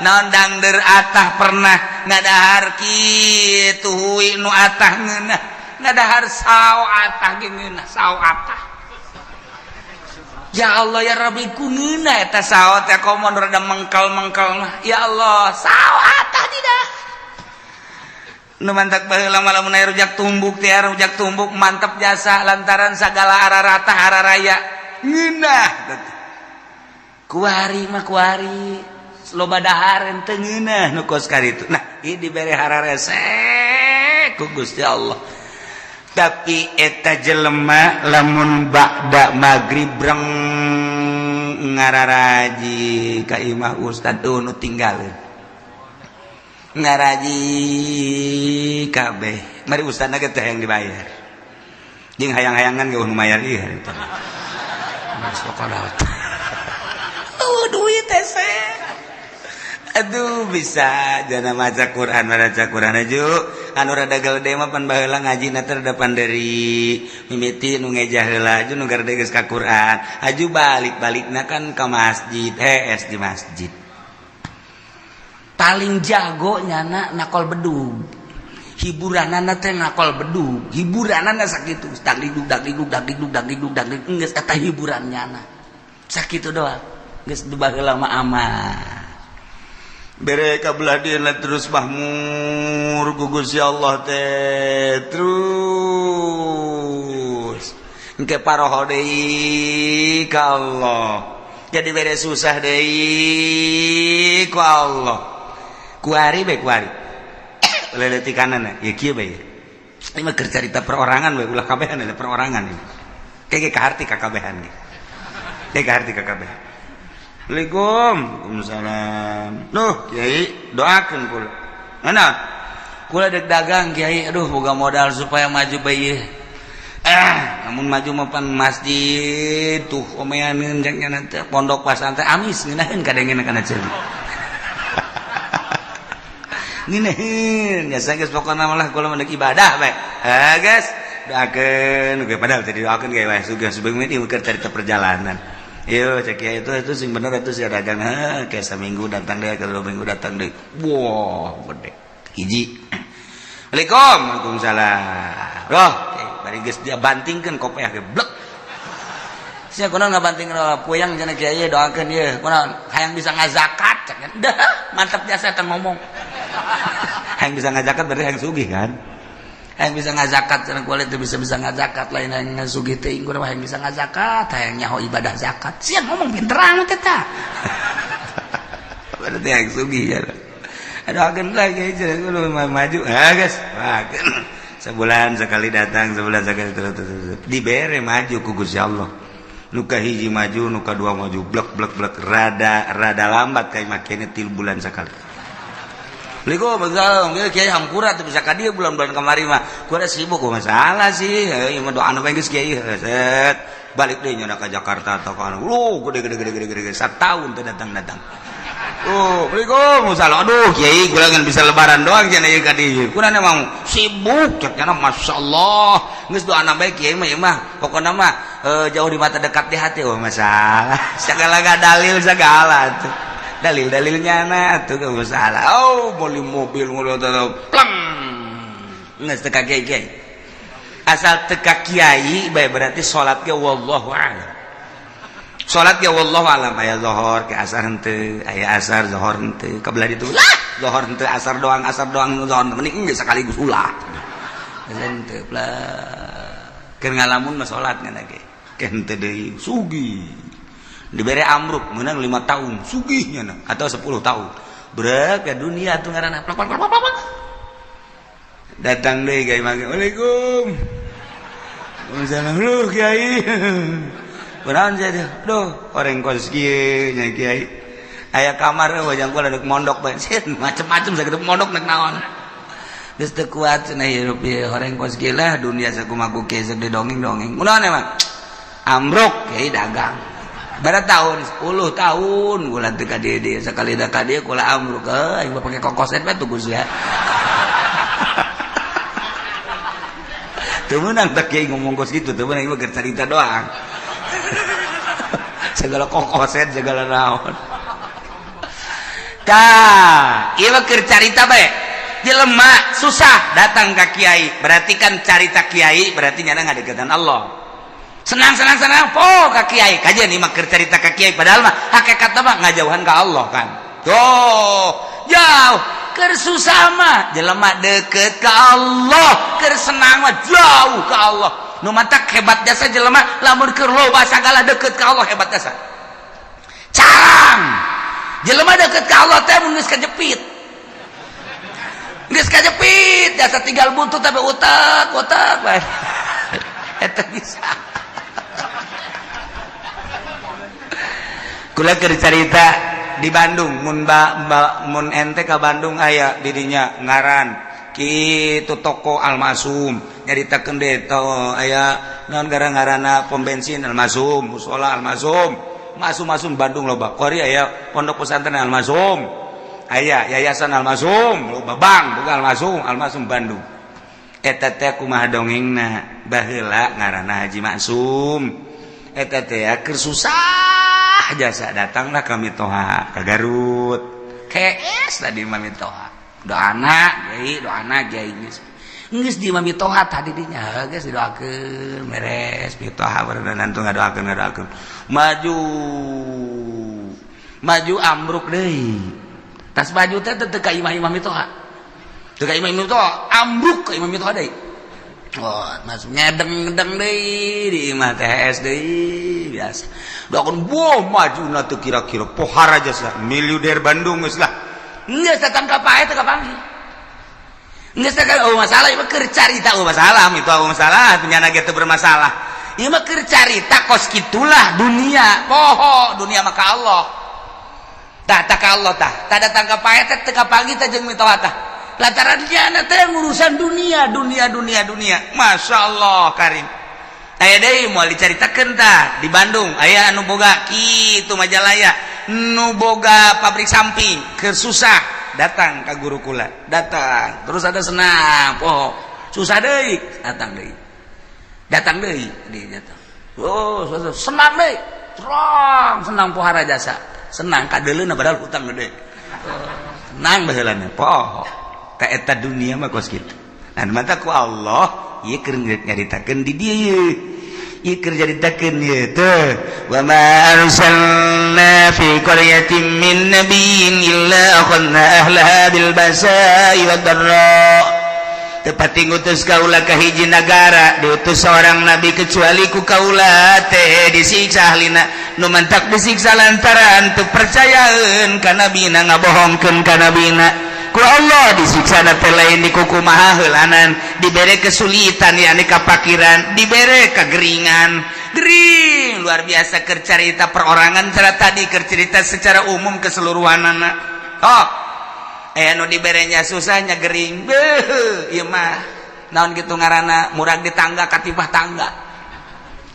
naon dangder atah, pernah ngadahar kitu hui nu atah ngeunah, ngadahar sao atah ge ngeunah, sao atah. Ya Allah ya Rabbi, ku ngeunah eta sao teh, komo rada mengkal-mengkal mah. Ya Allah, sao atah tidak. Nu mantak baheula mah lamun aya rujak tumbuk teh, rujak tumbuk mantep jasa lantaran sagala ararata araraya ngeunah. Kuari mah kuari loba dahareun teu ngeunah nu kos karitu. Nah, ieu dibere hararese ku Gusti Allah. Tapi eta jelema lamun ba'da magrib breng ngararaji ka imah ustad nu tinggalin ngaraji kabeh, mari ustadna ge teh yang dibayar jeung hayang-hayangan ge nu mayar ieu harita. Oh, duit teh. Aduh, bisa jana maca Quran, maca Quran aju anu rada gede mah pan baheula ngajina teh rada panderi, mimiti nu ngejah heula aju nu garede geus ka Quran aju balik-balikna kan ka masjid, hees di masjid. Paling jago nyana nakol bedug, hiburanana teh nakol bedug, hiburanana sakitu dagdikduk dagdikduk dagdikduk dagdikduk dagdikduk geus eta hiburan nyana sakitu doang geus. Baheula mah aman. Bere kabelah dieuna terus mahmur ku Gusti Allah teh, terus engke paroho deui ka Allah. Jadi bere susah deui ku Allah. Kuari bae kuari. Leletikanana ya kieu bae. Ini mah keur carita perorangan bae, ulah kabehan ada perorangan ini. Kayak kaharti kakabehan ge. Kayak kaharti kakabehan. Assalamualaikum. Waalaikumsalam. Duh, Kiai, doakeun kula. Mana? Kula dek dagang Kiai, aduh boga modal supaya maju bae. Namun maju mapan masjid tuh omeaneun jeung nya teh pondok pasantren amis ngeunaheun kadengeun kana ceuli. Ngeunaheun nya geus pokona malah kula mah deuk ibadah bae. Ha geus doakeun ge padahal teh didoakeun ge wae sugih subeung ieu keur carita perjalanan. Ieu cek kiai itu sing bener atuh sia dagang heuh ke saminggu datang deui ke 2 minggu datang deui. Wah, gede. Hiji. Assalamualaikum. Waalaikumsalam. Roh, bari geus dia bantingkeun kopeah ge blek. Sia kunaon ngabantingkeun puyang cenah kiai doakeun ieu. Kunaon hayang bisa ngazakat cek. Dah, mantap jasa teh ngomong. Hayang bisa ngazakat berarti hayang sugih kan? Hayang bisa ngazakat cenah kulit teh bisa-bisa ngazakat lain hayang sugih teh ingkur hayang bisa ngazakat, hayang nyaho ibadah zakat. Sia ngomong pinter amat eta. Berarti hayang sugih ya. Doakeun lagi cenah maju. Ah geus. Sebulan sekali datang, sebulan sekali terus terus. Dibere maju ku Gusti Allah. Nuka hiji maju, nuka dua maju, blek blek blek rada rada lambat kayak makene 3 bulan sekali. Assalamualaikum, kiai hampura teu bisa ka dieu bulan-bulan kamari mah. Kuda sibuk masalah sih. Ieu mah doana bae geus kiai set. Balik deui nya ka Jakarta atau ka anu. Lu gede gede gede gede gede satahun teu datang-datang. Oh, Assalamualaikum, salah. Aduh, kiai kula ngan bisa lebaran doang cenah ieu ka dieu. Kuna emang sibuk cek nya masyaallah. Geus doana bae kiai mah ieu mah. Pokona mah jauh di mata dekat di hati. Oh, masalah. Segala dalil segala tuh. Dalil-dalilnya na tuh gak masalah. Oh, beli mobil mobil pleng. Geus teu ka kiai. Asal teu ka kiai bae berarti salat ge wallahu a'lam. Salat ya wallahu alam aya zuhur ke asar henteu, aya asar zuhur henteu, kabelah ditu lah zuhur henteu asar doang zuhur mending geus sekaligus ulah. Henteu lah. Keur ngalamun mah salat ngana ge. Ke henteu deui sugih. Dibere amruk meunang 5 tahun sugih nya atau 10 tahun. Brek ke dunia tuh ngaranna plak plak plak plak. Datang deui ka imah. Waalaikum. Waalaikumsalam. Lu kiai. Kunaon sia teh? Duh, orang kos kieu nya kiai. Aya kamar wajang kula deuk mondok bae. Macem-macem sakitu mondok nek naon. Geus teu kuat cenah hirup ieu horeng kos kieu lah dunia sakumaha ku kieu sok didongeng-dongeng. Kunaon emang? Amruk kiai dagang. Bara tahun 10 tahun kula teu ka dieu dieu sakali da ka dieu kula amruk heuh aing mah pake kokoset bae tuh Gus ya. Teu meunang teh kiai ngomong kos kitu teu meunang ieu mah keur carita doang. Segala kokoset segala naon. Tah, ieu mah keur carita bae. Jelema susah datang ka kiai, berarti kan carita kiai berarti nyana ngadeukeutan Allah. Senang senang senang po ka kiai. Kajian ieu mah keur carita ka kiai padahal mah hakikatna mah ngajauhan ka Allah kan. Tuh, jauh. Keur susah mah jelema deukeut ka Allah, keur senang mah jauh ka Allah. Nu matak hebat jasa jelema lamun keur loba sagala deukeut ka Allah hebat jasa. Carang. Jelema deukeut ka Allah teh mun geus kajepit. Geus kajepit jasa tinggal buntut tapi utak-utak bae. Eta bisa. Kula keur carita di Bandung mun mun ente ka Bandung aya didinya ngaran kitu toko Almasum nyaritakeun deui to aya naon gara-garana pom bensin Almasum, musola Almasum, masum-masum Bandung loba. Kuari aya pondok pesantren Almasum, aya yayasan Almasum, loba bank boga Almasum, Almasum Bandung. Eta teh kumaha dongengna baheula ngaranna Haji Maksum. Eta teh keur susah jasa datanglah kami toha ka Garut. KS tadi mami toha. Doana kiai, doana kiai geus. Geus di mami toha tadi dinya geus didoakeun beres mitoha barenang nantu ngadoakeun ngadoakeun. Maju. Maju ambruk deui. Tas maju teh teu ka imah-imah mitoha. Teu ka imah-imah mitoha, ambruk ka imah mitoha deui. Oh, masuk ngedeng-ngedeng deui di imah THS deui biasa. Doakeun boh majuna teu kira-kira pohara jasa miliuder Bandung geus lah. Geus datang ka pae teu kapanggih. Geus teh oh masalah ieu mah keur carita, oh masalah itu, oh masalah penyana ge teu bermasalah. Ieu mah keur carita kos kitulah dunia. Poho dunia mah ka Allah. Tah tah ka Allah tah. Tah datang ka pae teh teu kapanggih teh jeung mitoha tah. Lantaran dia teh urusan dunia, dunia, dunia, dunia. Masya Allah karim. Aya deui moal dicaritakeun tah di Bandung aya anu boga kitu Majalaya, nu boga pabrik samping, keur susah datang ka guru kula, datang terus ada senang poho susah deui, datang deui, datang deui di datang, oh senang deui, terang senang pohara jasa, senang kadeuleuna padahal hutang gede, senang baheulana poho. Ka eta dunia mah kos kitu. Nah, mata ku Allah ieu keur nyaritakeun di dieu, ieu keur nyaritakeun ieu teh wa ma arsalna fi qaryatin min nabiyyin illa akhadna ahlaha bil basa'i wad dharra. Tepati ngutus kaula ka hiji nagara diutus seorang nabi kecuali ku kaula teh disiksa ahlina. Nu mantak disiksa lantaran teu percayaeun ka nabina, ngabohongkeun ka nabina. Ku Allah disiksa teh lain di kukumaha heulanan, dibere kesulitan, yakni kapakiran, dibere kegeringan, gering luar biasa. Keur carita perorangan cara tadi, keur cerita secara umum keseluruhan anak. Oh, eh, anu diberenya susahnya gering, beuh, ieu mah naon gitu ngaranna, murag di tangga katipah tangga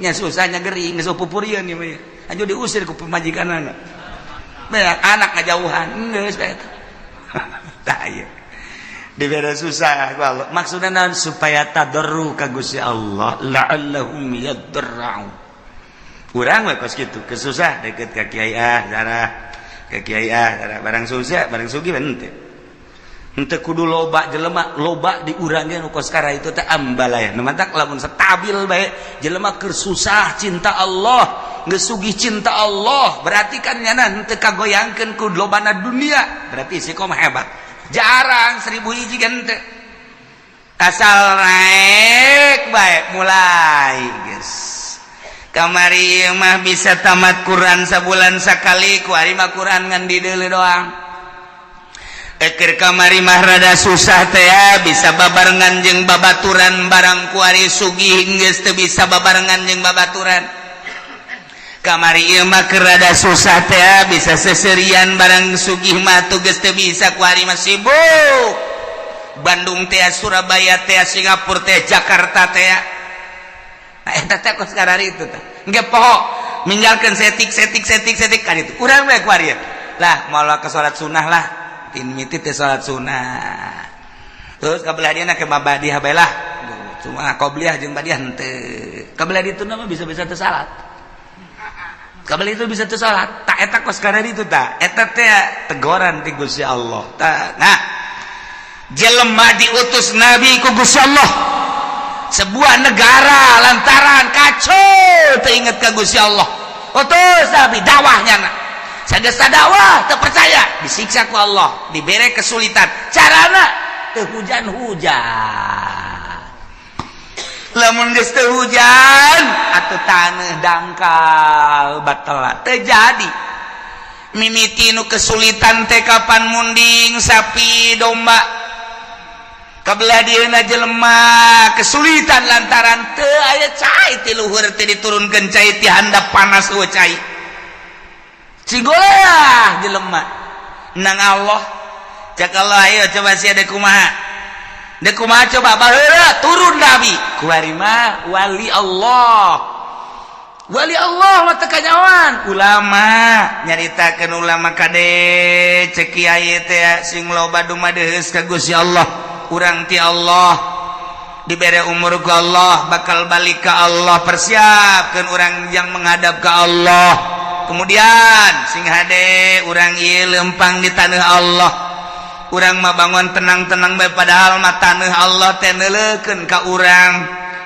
nya, susahnya gering, geus pupurieun ieu mah anu diusir ku pamajikanana, banyak anak ngajauhan, geus bae. Tah, ieu dibere susah ku Allah maksudna naon? Supaya tadarru ka Gusti Allah, la'allahum yadarra'un. Urang we kos kitu, kesusah deket ka kiai, ah darah ka kiai, ah darah. Barang susah, barang sugih henteu, henteu kudu loba jelema, loba di urang ge nu kos kara itu teh ambalaya. Nu mantak lamun stabil bae jelema keur susah cinta Allah, geus sugih cinta Allah, berarti kan nyana henteu kagoyangkeun ku lobana dunia, berarti istiqomah hebat. Jarang, 1000 hiji kan henteu. Asal naik bae mulai geus. Kamari mah bisa tamat Quran sabulan sakali, kuari mah Quran ngan dideuleu doang. Eker kamari mah rada susah teh ya, bisa babarengan jeung babaturan, barang kuari sugih geus teu bisa babarengan jeung babaturan. Kamari ieu mah keur rada susah teh ya, bisa seserian, barang sugih mah tuh geus teu bisa. Kuari mah sibuk Bandung teh, Surabaya teh, Singapura teh, Jakarta teh. Nah, eta teh kos karari itu teh engke poho ninggalkeun setik setik setik setik kan itu urang we kuari lah moal ke salat sunnah lah, tin miti teh salat sunnah, terus kabelah dia ke mabadiah bae lah, cuma qobliyah jeung badiah henteu. Kabelah ditu mah bisa-bisa teu salat, kabelah itu bisa teu salat. Tak eta kos karari itu tak eta teh teguran ti Gusti Allah. Ta, nah, jelema diutus nabi ku Gusti Allah sebuah negara lantaran kacau teu inget ka Gusti Allah, utus nabi dakwahnya. Nah, sageus dakwah teu percaya, disiksa ku Allah, dibere kesulitan, carana teu hujan-hujan. Lamun geus teu hujan atuh taneuh dangkal batal teu jadi. Mimiti nu kesulitan teh kapan munding sapi domba. Kabelah dieuna jelema kesulitan lantaran teu aya cai ti luhur, teh diturunkeun cai ti handap, panas eueuh cai, cigoleah jelema nang Allah. Cek Allah, ayo coba sia deuk kumaha, deuk kumaha coba. Baheula turun nabi, kuari mah wali Allah, wali Allah mah teu kanyawan. Ulama nyaritakeun, ulama kade, cek kiai teh sing loba dumadeus ka Gusti Allah. Urang ti Allah dibere umur ku Allah, bakal balik ke Allah, persiapkan orang yang menghadap ke Allah. Kemudian sing hade urang ieu lempang di tanah Allah, urang mah bangun tenang-tenang bae, padahal mah tanah Allah teh neuleukeun ka urang,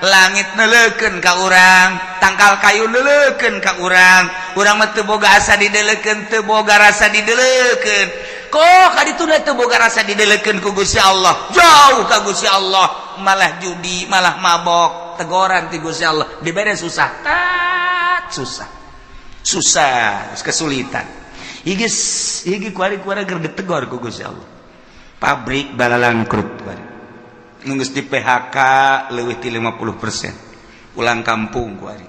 langit neuleukeun ka urang, tangkal kayu neuleukeun ka urang. Urang mah teu boga asa dideulekeun, teu boga rasa dideulekeun. Kok ka ditu teu boga rasa dideulekeun ku Gusti Allah, jauh ka Gusti Allah. rokok, malah judi, malah mabok. Tegoran ti Gusti Allah, dibere susah, tat susah, susah, kesulitan. Iki iki kuari-kuari keur ditegor ku Gusti Allah. Pabrik balalangkrut kuari. Geus di PHK leuwih ti 50%. Pulang kampung kuari.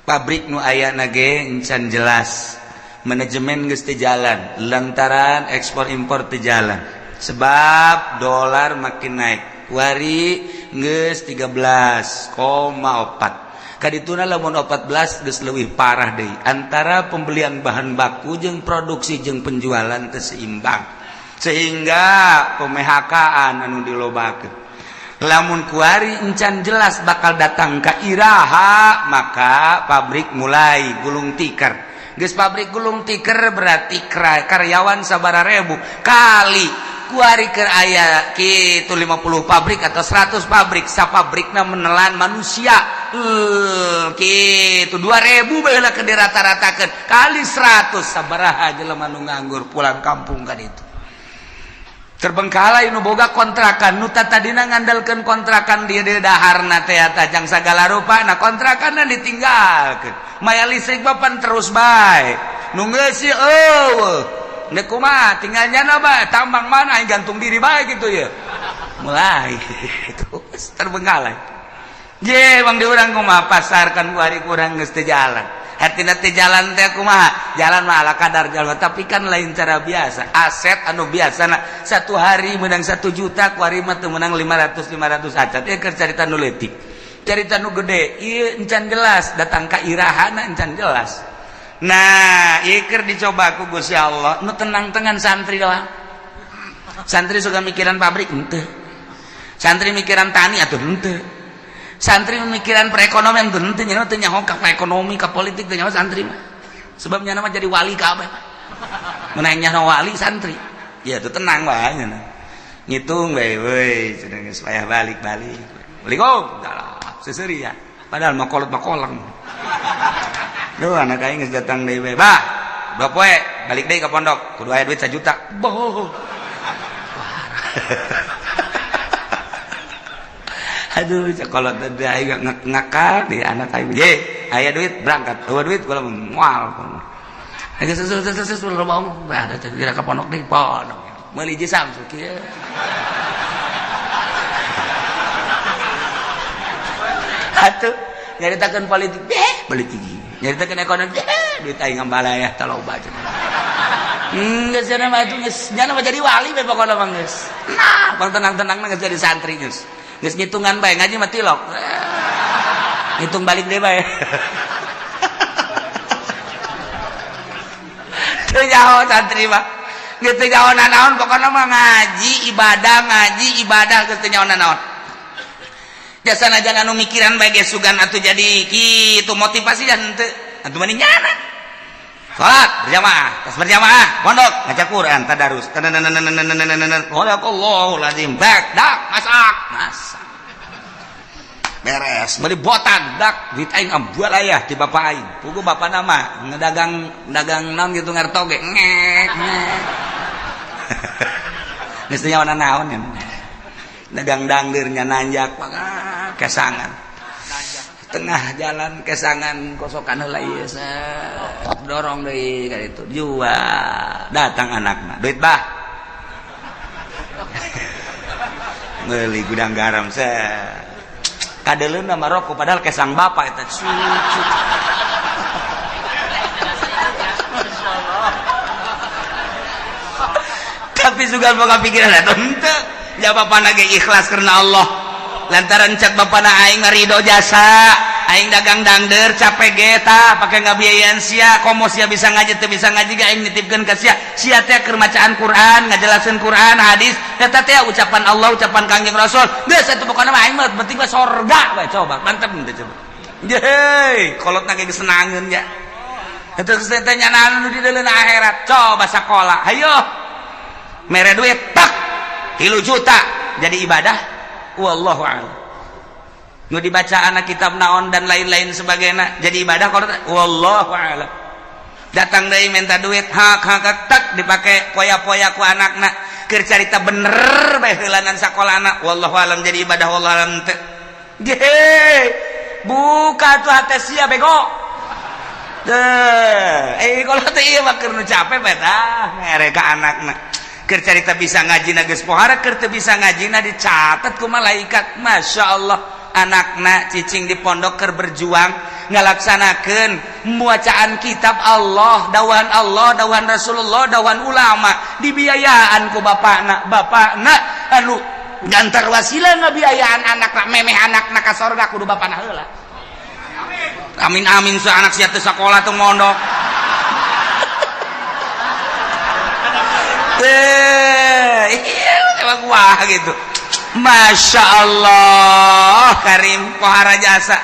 Pabrik nu aya ge encan jelas. Manajemen geus teu jalan lantaran ekspor impor teu jalan. Sebab dolar makin naik. Kuari geus 13,4. Kadituna lamun 14 geus leuwih parah deui. Antara pembelian bahan baku jeung produksi jeung penjualan teu seimbang. Sehingga pemehakaan anu dilobakeun. Lamun kuari encan jelas bakal datang ka iraha, maka pabrik mulai gulung tikar. Geus pabrik gulung tikar berarti karyawan sabaraha ribu kali kuari keur aya kitu 50 pabrik atau 100 pabrik, sapabrikna menelan manusia kitu 2000 bae keur dirata-ratakeun kali 100 sabaraha jelema nu nganggur pulang kampung kan itu. Terbengkalai nu boga kontrakan nu tadina ngandalkeun kontrakan dia di daharna teh tajang sagala rupa, nah kontrakanna ditinggalkeun, maya listrik papan terus bae nu ngeusi eueuh deuk kumaha tinggal nyana bae tambang mana aing gantung diri bae gitu ya, mulai terus terbengkalai. Je bang di urang kumaha pasar kan kuari kurang geus teu jalan. Hartina teu jalan teh kumaha? Jalan mah ala kadar jalan, tapi kan lain cara biasa. Aset anu biasa na satu hari menang 1 juta, kuari mah teu menang 500 500 acan. Ieu keur carita nu leutik. Carita nu gede, ieu encan jelas datang ka irahana encan jelas. Nah, ieu keur dicoba ku Gusti Allah, nu tenang-tenang santri doang. Santri suka mikiran pabrik henteu. Santri mikiran tani atuh henteu. Santri memikiran perekonomian tuh henteu, nya teu nyaho ka ekonomi ka politik teu nyaho santri mah. Sebab nya mah jadi wali kabeh. Mun aya nyaho wali santri. Ya tuh tenang bae nya. Ngitung bae weuy cenah geus payah balik-balik. Assalamualaikum. Dalah seseuri ya. Padahal mah kolot mah kolang. Duh anak aing geus datang deui bae. Bah, 2 poe balik deui ka pondok kudu aya duit 1 juta. Boh. Aduh, kalau tadi aing ngakal di anak aing. Ye, aya duit berangkat. Eueuh duit kula moal. Geus sesu loba omong. Bah, da kira ka pondok deui, pondok. Meuli jeung Samsu kieu. Atuh, nyaritakeun politik, deh, politik. Nyaritakeun ekonomi, deh, duit aing ngambalaya tah loba cenah. Geus cenah mah atuh geus nya mah jadi wali we pokona mah geus. Nah, pang tenang-tenang geus jadi santri geus. Geus ngitungan bae ngaji mah tilok. Ngitung balik deui bae. Teu nyaho santri mah. Geus teu nyaho nanaon pokona mah ngaji ibadah geus teu nyaho nanaon. Jasana jangan nu mikiran bae ge sugan atuh jadi kitu motivasi dan henteu. Atuh mending nyana. Salat berjamaah, tas berjamaah, pondok ngaca Quran, tadarus. Sadaqallahul azim. Bak, dak, masak, masak. Beres, beli botan, dak, duit aing ambual aya ti bapak aing. Pugu bapak nama ngedagang dagang naon gitu ngertoge. Ngek, ngek. Geus teu nyaho naon ya. Dagang dangdeurnya nanjak kesangan. Tengah jalan kesangan kosokan heula ieu dorong deui ka ditu jual datang anakna duit bah meuli gudang garam kadeleuna mah rokok padahal kesang bapak eta cucu. Tapi sugan boga pikiran eta henteu ja bapana ge ikhlas karena Allah lantaran cek bapana aing ridho jasa aing dagang dangder capek ge tah pake ngabiayaan sia komo sia bisa ngaji teu bisa ngaji ge aing nitipkeun ka sia sia teh keur macaan Quran ngajelaskeun Quran hadis eta teh ucapan Allah ucapan Kangjeng Rasul geus atuh pokona mah aing mah penting mah sorga we coba mantep teh coba Yeay, kolotna ge geus senangeun nya eta geus teh nyanaan nu di deuleun akhirat coba sakola hayo mere duit tak 3 juta jadi ibadah wallahu a'lam. Nu dibaca anak kitab naon dan lain-lain sebagainya jadi ibadah kalau wallahu a'lam. Datang deui minta duit, hak hak hak, tak dipake poya-poya ku anakna. Keur carita bener bae heulanan sakola anak, wallahu alam jadi ibadah, wallahu alam teu. Buka tuh hati sia bego. Deh, kalau teh ieu mah keur nu capek bae tah mere ka anakna. Keur carita bisa ngaji na geus pohara, keur teu bisa ngaji na dicatat ku malaikat. Masya Allah, anakna cicing di pondok keur berjuang ngalaksanakeun bacaan kitab Allah, dawan Allah, dawan Rasulullah, dawan ulama, dibiayaan ku bapakna. Bapakna anu gantar wasilah ngabiayaan anakna, memeh anakna ka sorga kudu bapakna heula. Amin amin, sa anak sia teu sakola, teu mondok. Teh, iya emang wah gitu. Masya Allah, Karim pohara jasa.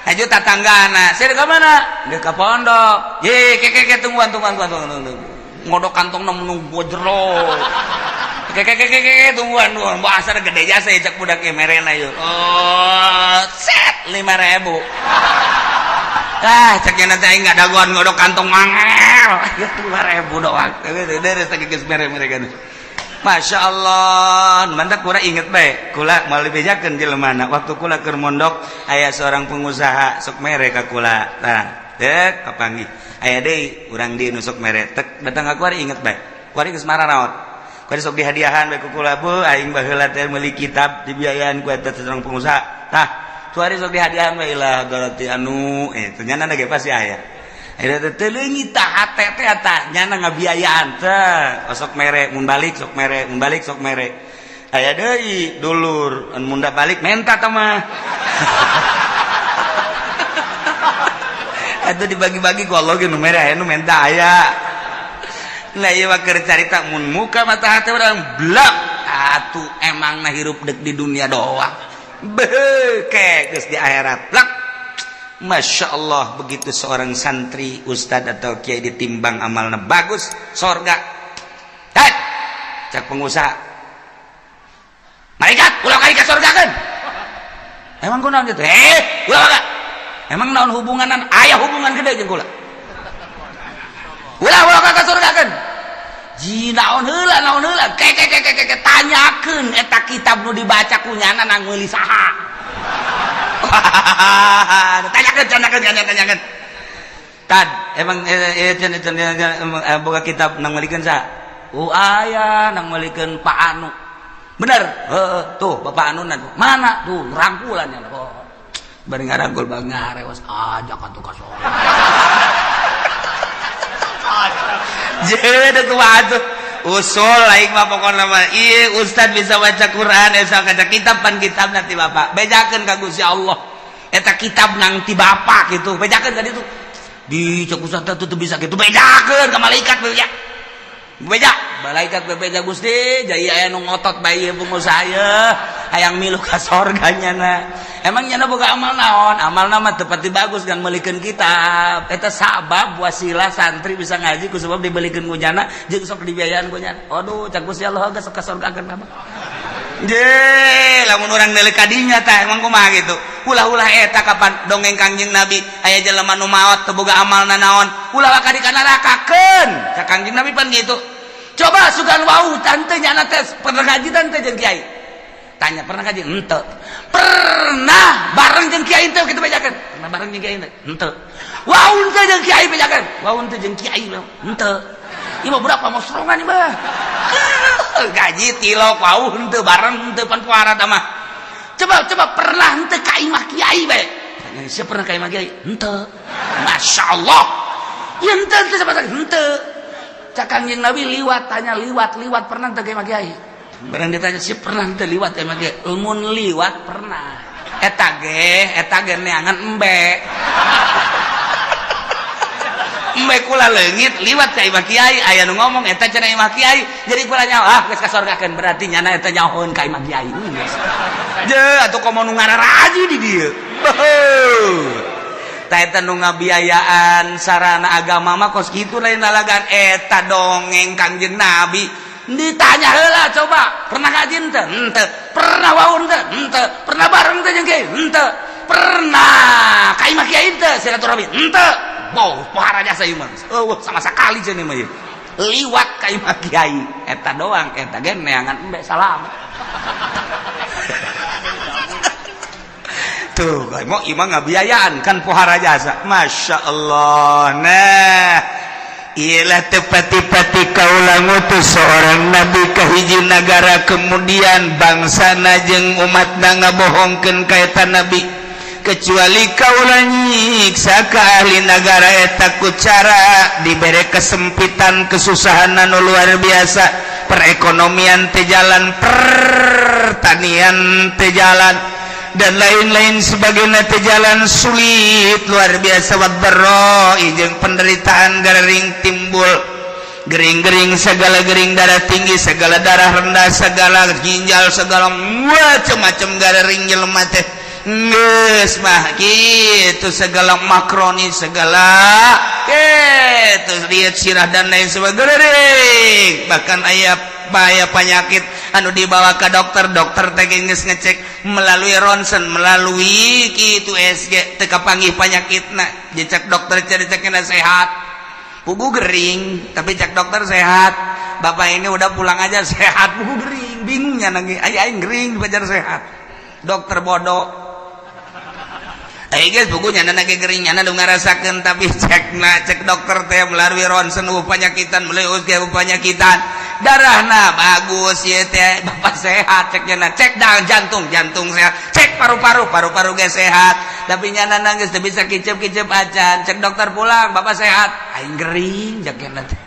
Haju tatanggana, saya ke mana? Dia ke pondok. Ye, ke ke ke tungguan tungguan tungguan tungguan tungguan. Ngodok kantong nunggu jero. Ke ke ke ke ke tungguan tungguan. Bahasa gede jasa ya cak budak merena yuk. Oh, set 5.000. Ah, ceknya nanti aing nggak dagoan ngodok kantong mangel. Ya 5.000 doang. Dari geus mere mereka. Masya Allah, mantap. Kula inget bae, kula mau dibejakeun jelema. Waktu kula keur mondok aya seorang pengusaha sok mere ka kula. Tah, dek kapanggih. Aya deui urang di nu sok mere. Tek datang ka kuari, inget bae. Kuari geus mararaot. Kuari sok dihadiahan bae ku kula, bu, aing baheula teh meuli kitab dibiayaan ku eta seorang pengusaha. Tah, kuari sok dihadiahan bae lah berarti anu ternyata ge pasti aya. Nyana ngabiayaan teh sok mere, mun balik sok mere, mun balik sok mere. Aya deui dulur mun balik menta teh mah. Atuh dibagi-bagi ku Allah ge nu mere aya nu menta aya. Nah ieu mah keur carita mun muka mata hate urang blak atuh emangna hirup dek di dunia doang. Beuh, geus di akhirat blak. Masya Allah, begitu seorang santri, ustad atau kiai ditimbang amalnya bagus, sorga. Hei, cak pengusaha, malaikat ulah kali ke sorga kan? Emang kunaon gitu? Eh, ulah kak. Emang naon hubunganan? Aya hubungan gede jeung kula. Ulah ulah ka sorga kan? Ji naon heula, naon heula? Ke ke ke ke ke tanyakeun eta kitab nu dibaca ku nyana nang meuli saha. Tanyakan, tanyakan, tanyakan, tanyakan. Tad, emang boga kitab nang melikeun sa? Oh, aya nang melikeun Pak Anu. Bener? Heeh, tuh Bapak Anu nan. Mana? Tuh rangkulan ya. Oh. Bari ngarangkul bang ngarewas ajak atuh ka sorga. Jadi kumaha tuh? Usul lain mah pokokna mah. Ieu ustad bisa baca Quran, bisa baca kitab, pan kitab nanti bapak. Bejakeun ka Gusti Allah. Eta kitab nang ti bapak gitu. Bejakeun ka ditu. Di cek ustad teh teu bisa gitu. Bejakeun ka malaikat beja. Beja, malaikat bebeja Gusti, jaya aya nu ngotot bae ieu pengusaha ye, hayang milu ka sorga nyana. Emang nyana boga amal naon? Amalna mah teu pati bagus kan meulikeun kitab. Eta sabab wasilah santri bisa ngaji ku sebab dibelikeun ku nyana jeung sok dibiayaan ku nyana. Aduh, cak Gusti Allah geus ka sorga kan mah. Je, lamun urang neuleuh ka dinya tah emang kumaha gitu. Ulah-ulah eta kapan dongeng Kangjeng Nabi aya jelema nu maot teu boga amalna naon, ulah ka di ka nerakakeun. Cak Kangjeng Nabi pan gitu. Coba sugan wau tante nyana teh pernah ngaji tante jeung kiai. Tanya pernah ngaji? Henteu. Pernah bareng jeung kiai teu kitu bejakeun? Pernah bareng jeung kiai teu? Henteu. Wau teu jeung kiai bejakeun? Wau teu jeung kiai henteu. Ieu mah budak pamosrongan ieu mah. Gaji tilok wau henteu bareng henteu pan puara tah mah. Coba coba pernah henteu ka imah kiai bae? Tanya siapa pernah ka imah kiai? Henteu. Masya Allah. Ya henteu henteu sama henteu. Cak Kangjeng Nabi liwat, tanya liwat liwat pernah teu ka imah kiai? Barang ditanya sih pernah teu liwat ka imah kiai? Mun liwat pernah. Eta ge neangan embe. Embe kula leungit liwat ka imah kiai, aya nu ngomong eta cenah imah kiai. Jadi kula nyaho ah geus kasorgakeun berarti nyana eta nyahoeun ka imah kiai. Je atuh komo nu ngararaji di dieu. Tah eta nu ngabiayaan sarana agama mah kos kitu lain lalagan eta dongeng Kangjeng Nabi. Ditanya heula coba, pernah ngaji henteu? Henteu. Pernah wau henteu? Henteu. Pernah bareng teh jeung kiai? Henteu. Pernah ka imah kiai henteu silaturahmi? Henteu. Boh, pohara jasa ieu mah. Eueuh sama sakali cenah mah ieu. Liwat ka imah kiai. Eta doang, eta ge neangan embe salam. Tuh, mau imah ngabiayaan kan pohara jasa. Masya Allah. Nah, ialah tepati-pati kaula ngutus seorang nabi ka hiji nagara, kemudian bangsana jeung umatna ngabohongkeun ka eta nabi, kecuali kaula nyiksa ka ahli nagara eta ku cara dibere kesempitan, kesusahan anu luar biasa, perekonomian teu jalan, pertanian teu jalan, dan lain-lain sebagainya teu jalan, sulit luar biasa, waddarra jeung penderitaan gering timbul, gering-gering segala gering, darah tinggi segala, darah rendah segala, ginjal segala, macam-macam gering jelema teh geus mah kitu, segala makroni segala kitu, lihat sirah dan lain sebagainya. Bahkan aya bahaya penyakit anu dibawa ke dokter, dokter teh geus ngecek melalui ronsen, melalui kitu USG, teu kapanggih penyakitna. Dicek dokter, cek sehat, pugu gering, tapi cek dokter sehat, bapak ini udah pulang aja sehat, pugu gering. Bingungnya nangis aya aing gering dipajar sehat, dokter bodoh. Eh guys, bukunya nyana gering, nyana nu ngarasakeun, tapi cek na cek dokter teh melalui ronsen penyakitan, melalui USG penyakitan, darahna bagus ya teh, bapak sehat cek nyana. Cek dah jantung, jantung sehat, cek paru-paru, paru-paru ge sehat, tapi nyana nangis teu bisa kicep-kicep acan. Cek dokter pulang, bapak sehat, aing gering cek nyana teh.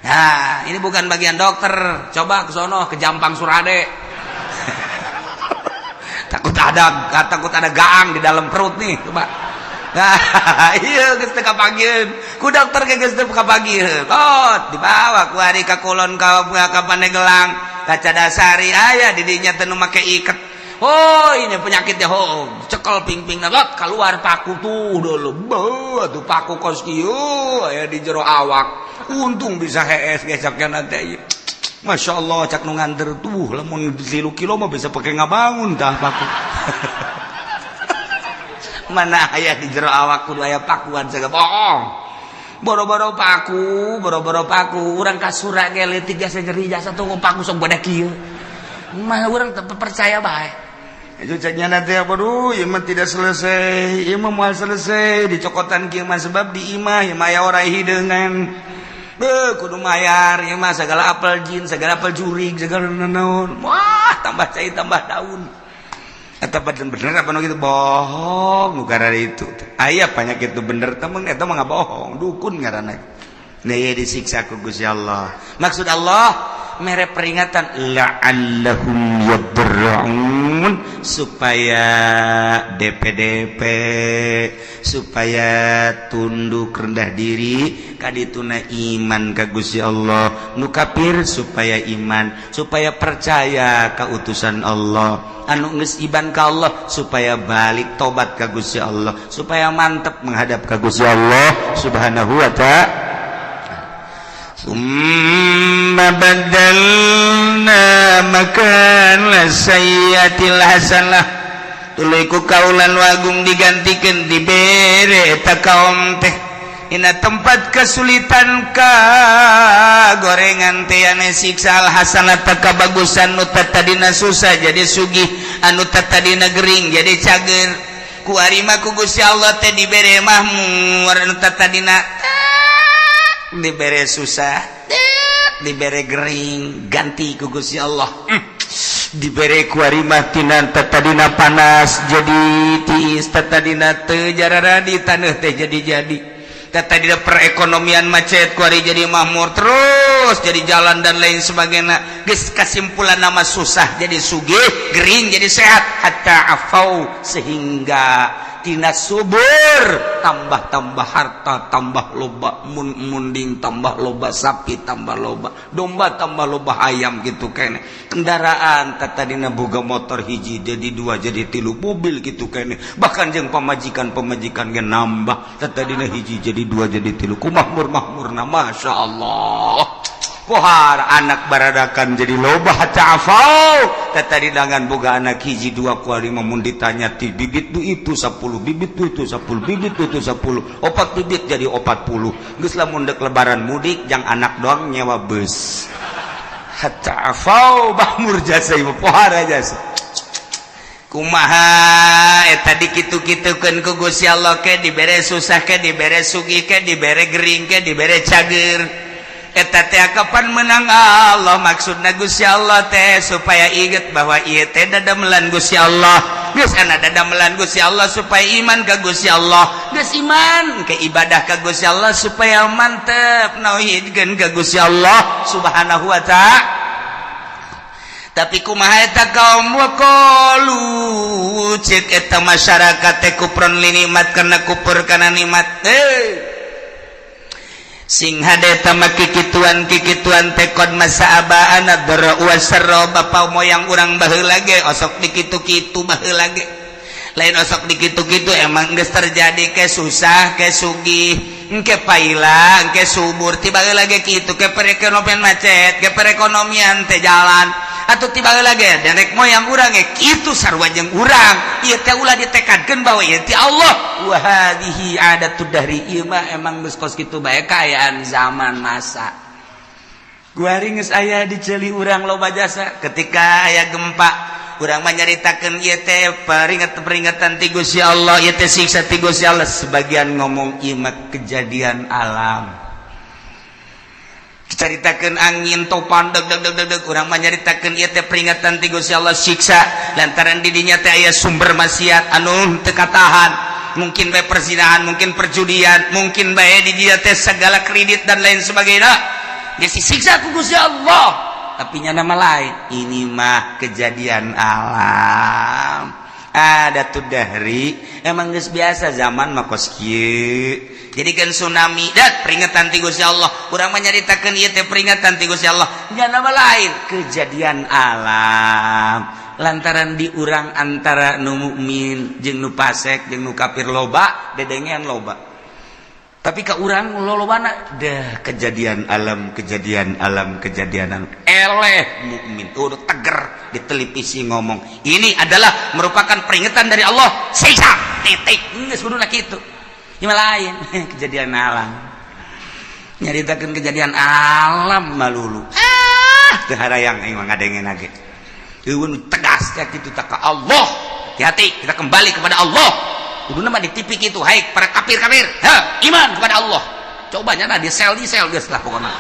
Nah, ini bukan bagian dokter, coba ke sono ke Jampang Surade, takut ada gaang di dalam perut nih, coba. Nah, iya geus teu kapanggiheun ku dokter ge, geus teu kapanggiheun. Oh, dibawa ku ari ka kulon, ka Pandeglang, ka Cadasari, aya di dinya teh nu make iket. Oh, ini penyakitnya. Oh, cekel pingping lot, keluar paku tuh dulu. Beuh, tuh paku kos kieu aya di jero awak. Untung bisa hees gesaknya nanti. Masya Allah, cak nu nganter tuh, lamun 3 kilo mah bisa pakai ngabangun tah paku. Mana aya di jero awak kudu aya pakuan segala bohong. Boro-boro paku, boro-boro paku, urang kasura ge leutik jasa nyeri jasa tuh paku sok badak kieu. Mah urang teu percaya bae. Itu ceknya nanti apa, duh, ieu mah tidak selesai, ieu mah moal selesai dicokotan kieu mah, sebab di imah ieu mah aya orai hideungan. Beuh, kudu mayar ieu mah segala apel jin, segala apel jurig, segala naon. Wah, tambah cai tambah daun. Eta bener apa nu kitu bohong nu karena itu. Aya penyakit itu bener temen, eta mah bohong, dukun ngaranna. Nah, ieu disiksa ku Gusti Allah. Maksud Allah mere peringatan la'allahum yadra'un, supaya DPDP, supaya tunduk rendah diri kadituna iman ka Gusti Allah, nu kafir supaya iman, supaya percaya ka utusan Allah, anu geus iman ka Allah supaya balik tobat ka Gusti Allah, supaya mantep menghadap ka Gusti Allah Subhanahu wa ta'ala. Summa badalna makan sayyatil hasanah, tuluy ku kaulan wagung digantikeun, dibere eta kaum teh dina tempat kesulitan ka gorengan teh ane siksa al hasanah kabagusan, nu tadina susah jadi sugih, anu tadina gering jadi cager. Ku arima ku Gusti Allah teh dibere mahmur, anu tadina dibere susah, dibere gering, ganti ku Gusti Allah. Dibere ku arimah tina tadina panas jadi tiis, tadina teu jarara di taneuh teh jadi tadina perekonomian macet, ku ari jadi makmur terus, jadi jalan dan lain sebagainya. Geus kasimpulan nama susah jadi sugih, gering jadi sehat, hatta afau, sehingga tina subur tambah-tambah harta, tambah loba mun munding, tambah loba sapi, tambah loba domba, tambah loba ayam gitu kene. Kendaraan tadina boga motor hiji jadi dua, jadi tilu, mobil gitu kene. Bahkan jeung pamajikan, pamajikan ge nambah, tadina hiji jadi dua, jadi tilu, ku makmur makmurna. Masya Allah. Pohar anak baradakan jadi loba. Hatta afau tadi dengan boga anak hiji, dua, kuari. Mun ditanya ti bibit du itu 10 bibit, du itu 10 bibit, du itu 10, opat bibit jadi 40. Geus lamun dek lebaran mudik jang anak doang, nyewa bus. Hatta afau bahmur jasa ieu, pohar jasa. Kumaha eta dikitu-kitukeun ku Gusti Allah? Ke dibere susah, ke dibere sugih, ke dibere gering, ke dibere cager, eta teh kapan menang Allah. Maksudna Gusti Allah teh supaya inget bahwa ieu teh dadamelan Gusti Allah. Geus ana dadamelan Gusti Allah supaya iman ka Gusti Allah. Geus iman ke ibadah ka Gusti Allah supaya mantep nauhidkeun ka Gusti Allah Subhanahu wa Ta'ala. Tapi kumaha eta kaum? Waqalu, cek eta masyarakat teh, kufron li nikmat, karena kufur kana nikmat. Eh, sing hade eta mah kikituan kikituan teh qad massa abaana dharra wasarra, bapa moyang urang baheula ge osok dikitu-kitu baheula ge. Lain osok dikitu-kitu, emang geus terjadi, ke susah ke sugih, engke paila engke subur, tiba lagi kitu. Ke perekonomian macet, ke perekonomian teh jalan atau tiba lagi nenek moyang urang ge kitu, sarua jeung urang. Ieu teh ulah ditekadkeun bahwa ieu ti Allah. Wa hadhihi adatud dahri, ieu mah emang geus kos kitu bae kaayaan zaman masa. Kuari geus aya di ceuli urang loba jasa. Ketika aya gempa, urang menyaritakan ieu teh peringatan-peringatan ti Gusti Allah, ieu teh siksa ti Gusti Allah. Sebagian ngomong ieu mah kejadian alam. Caritakeun angin topan deg deg deg deg deg, urang menyaritakeun ieu teh peringatan ti Gusti Allah, siksa, lantaran di dinya teh aya sumber maksiat anu teu katahan, mungkin bae perzinahan, mungkin perjudian, mungkin bae di dinya teh segala kredit dan lain sebagainya. Geus disiksa ku Gusti Allah. Tapi nya nama lain, ini mah kejadian alam, ada tuh dari emang geus biasa zaman mah kos kieu. Jadi kan tsunami dat peringatan ti Gusti Allah, urang menyaritakeun ieu teh peringatan ti Gusti Allah. Nya nama lain, kejadian alam, lantaran di urang antara nu mukmin jeung nu fasik jeung nu kafir loba, dedengean loba. Tapi ke urang lolobana dah kejadian alam, kejadian alam, kejadian alam. Eleh mukmin udah teger di televisi ngomong ini adalah merupakan peringatan dari Allah, siksa, titik. Geus kuduna kitu. Ieu lain kejadian alam, nyaritakeun kejadian alam malulu. Ah, teu harayang aing mah ngadenge ge. Eueun tegas kayak kitu tak ka Allah. Hati-hati, kita kembali kepada Allah. Kuduna mah di TV kitu, hai para kafir-kafir, ha, iman kepada Allah. Coba nya di sel geus lah pokokna.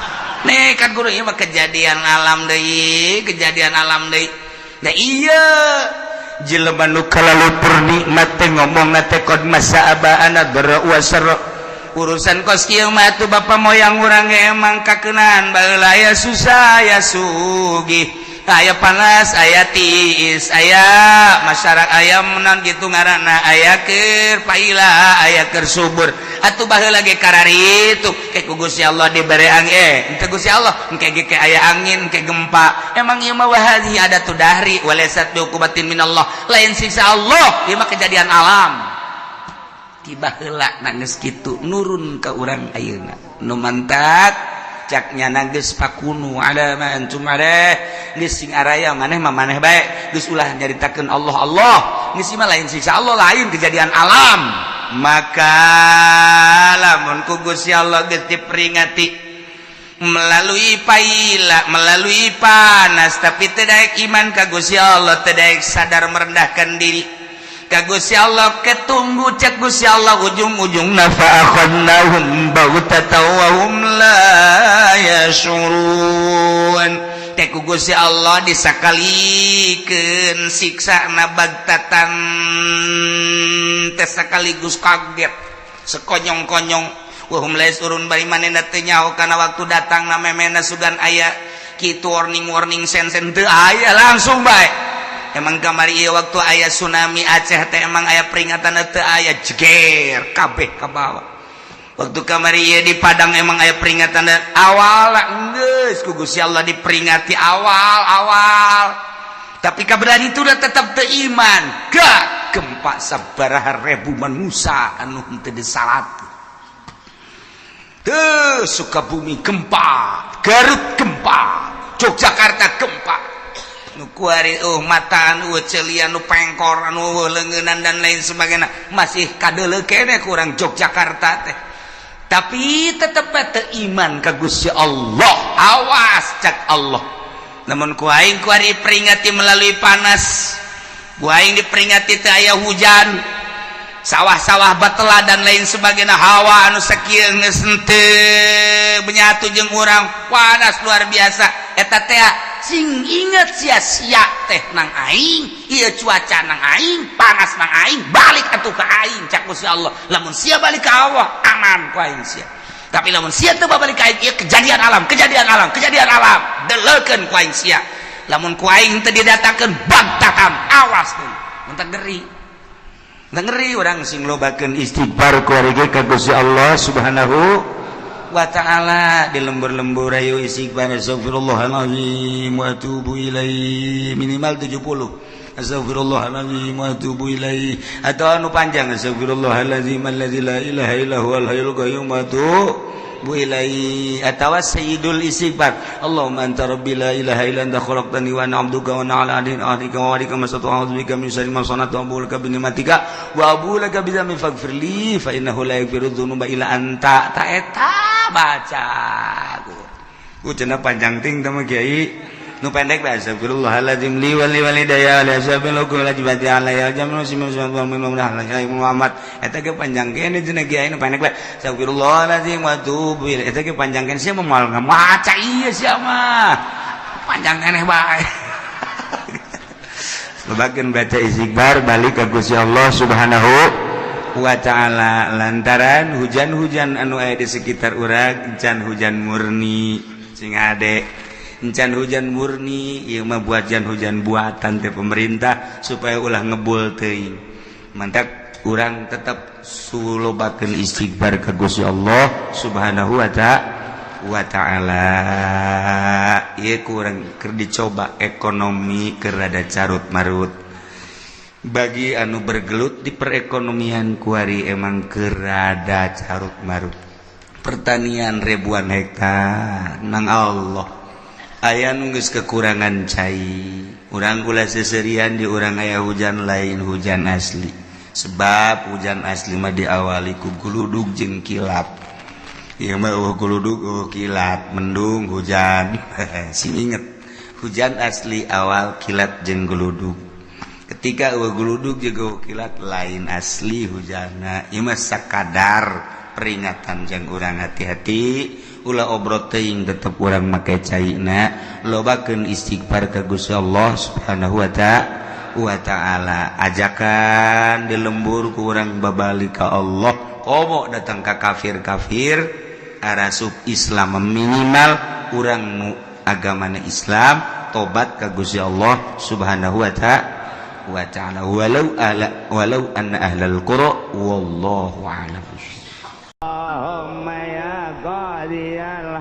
Nih kan guru, ieu mah kejadian alam deui, kejadian alam deui. Nah, iya, jelema nu kalalupur nikmat teh ngomongna teh qad massa abaana dharra wasarra. Urusan kos kieu mah tuh bapa moyang urang ge emang kakeunaan baheula, aya susah aya sugih, aya panas aya tiis, aya masyarakat aya menan gitu ngaranna, aya keur paila aya keur subur. Atuh baheula ge kararitu ke ku Gusti Allah dibere angin, eh henteu Gusti Allah, engke ge ke aya angin, ke gempa. Emang ieu mah wahadhi adatu dahri walaysat biuqubatin minallah, lain siksa Allah, ieu mah kejadian alam. Tiba heula geus kitu nurun ka urang ayeuna nu mantak caknya geus fakunu ala ma antum alaih, geus sing araya maneh mah maneh bae, geus ulah nyaritakeun Allah Allah, geus mah lain siksa Allah, lain kejadian alam. Maka lamun ku Gusti Allah geus diperingati melalui paila, melalui panas, tapi tidak iman ka Gusti Allah, tidak sadar merendahkan diri ka Gusti Allah, ketunggu cek Gusti Allah ujung-ujung fa akhadnahum baghtatan wa hum la yashurun. Teh ku Gusti Allah disakalikeun siksa na bagtatan teh sekaligus kaget sekonyong-konyong, wa hum la yashurun, bari manehna teu nyaho kana waktu datang na memena sugan aya kitu warning warning sen sen teu aya, langsung bae. Emang kamari ieu waktu aya tsunami Aceh teh emang aya peringatan? Teu aya, jeger kabeh ka bawah. Waktu kamari ieu di Padang emang aya peringatan awal? Geus ku Gusti Allah diperingati awal awal, tapi kaberan itu udah tetap teu iman. Gak gempa sabaraha ribu manusia anu henteu disalat. Tuh, Sukabumi gempa. Garut gempa, Yogyakarta gempa. Nu kuari oh mataan, eueuh celian, nu pengkor, anu eueuh leungeunan dan lain sebagainya, masih kadeuleu keneh kurang Yogyakarta teh. Tapi tetep teu iman ka Gusti Allah. Awas, cak Allah, namun ku aing kuari peringati melalui panas, ku aing diperingati teu aya hujan, sawah-sawah batela dan lain sebagainya. Hawa anu sakieu geus henteu menyatu jeung urang, panas luar biasa. Eta teh sing inget sia-sia teh nang aing, ieu cuaca nang aing, panas nang aing, balik atuh ka aing, cak Gusti Allah. Lamun sia balik ka Allah, aman ku aing sia. Tapi lamun sia teu balik ka aing, ieu kejadian alam, kejadian alam, kejadian alam, deleukeun ku aing sia. Lamun ku aing teu didatangkeun bagtatan, awas tuh. Mun ngeri, ngeri orang. Sing lobakeun istighfar ku ka Gusti Allah Subhanahu wa Ta'ala. Di lembur-lembur ayo istighfar, astagfirullahalazim wa atubu ilaih, minimal 70, astagfirullahalazim wa atubu ilaih, atau anu panjang, astagfirullahalazim allazi la ilaha illa huwal hayyul qayyum wa atubu ilaih, atawa sayyidul istighfar, Allahumma anta rabbi la ilaha illa anta khalaqtani wa ana 'abduka wa ana 'ala ahdika wa wa'dika mastata'tu, a'udzu bika min syarri ma sana'tu, abu'u laka bi ni'matika wa abu'u laka bi dzambi, faghfir li fa innahu la yaghfiru dzunuba illa anta. Ta eta baca ku cenah panjang ting teh mah, kiai. Nu pendek bae, astagfirullahaladzim li wa li walidayya li ashabil hukum wajibati alayya jamnu muslimin Muhammad. Eta ge panjang kene cenah kiai. Nu pendek bae, astagfirullahaladzim wa atubu ilaih. Eta ge panjang kene, sia moal ngamaca ieu, sia mah panjang keneh bae. Lobakeun baca istighfar, balik ka Gusti Allah Subhanahu wa Ta'ala, lantaran hujan-hujan anu aya di sekitar urang encan hujan murni. Sing ade, encan hujan murni. Ieu mah buatan, hujan buatan teh pemerintah supaya ulah ngebul teuing. Mantak urang tetap sulobakeun istighfar ka Gusti Allah Subhanahu wa Ta'ala. Ieu kurang keur dicoba, ekonomi keur rada carut marut. Bagi anu bergelut di perekonomian, kuari emang keur rada carut marut. Pertanian ribuan hektar nang Allah aya nu geus kekurangan cai. Urang ulah seserian, di urang aya hujan, lain hujan asli, sebab hujan asli mah diawali ku guludug jeung kilat. Ieu mah eueuh guludug, eueuh kilat, mendung hujan. Sing inget, hujan asli awal kilat jeung guludug. Ketika eueuh guludug jeung eueuh kilat, lain asli hujanna. Ieu mah sakadar peringatan jang urang hati-hati, ulah obrot teuing, tetep urang make caina, lobakeun istighfar ka Gusti Allah Subhanahu wa Ta'ala. Ajakan di lembur ku urang babalik ka Allah, komo datang ka kafir-kafir arasup Islam, minimal urang nu agamana Islam tobat ka Gusti Allah Subhanahu wa Ta'ala, walau ala walau anna ahlal qura. Wallahu a'lam. Allahumma ya qadiyal.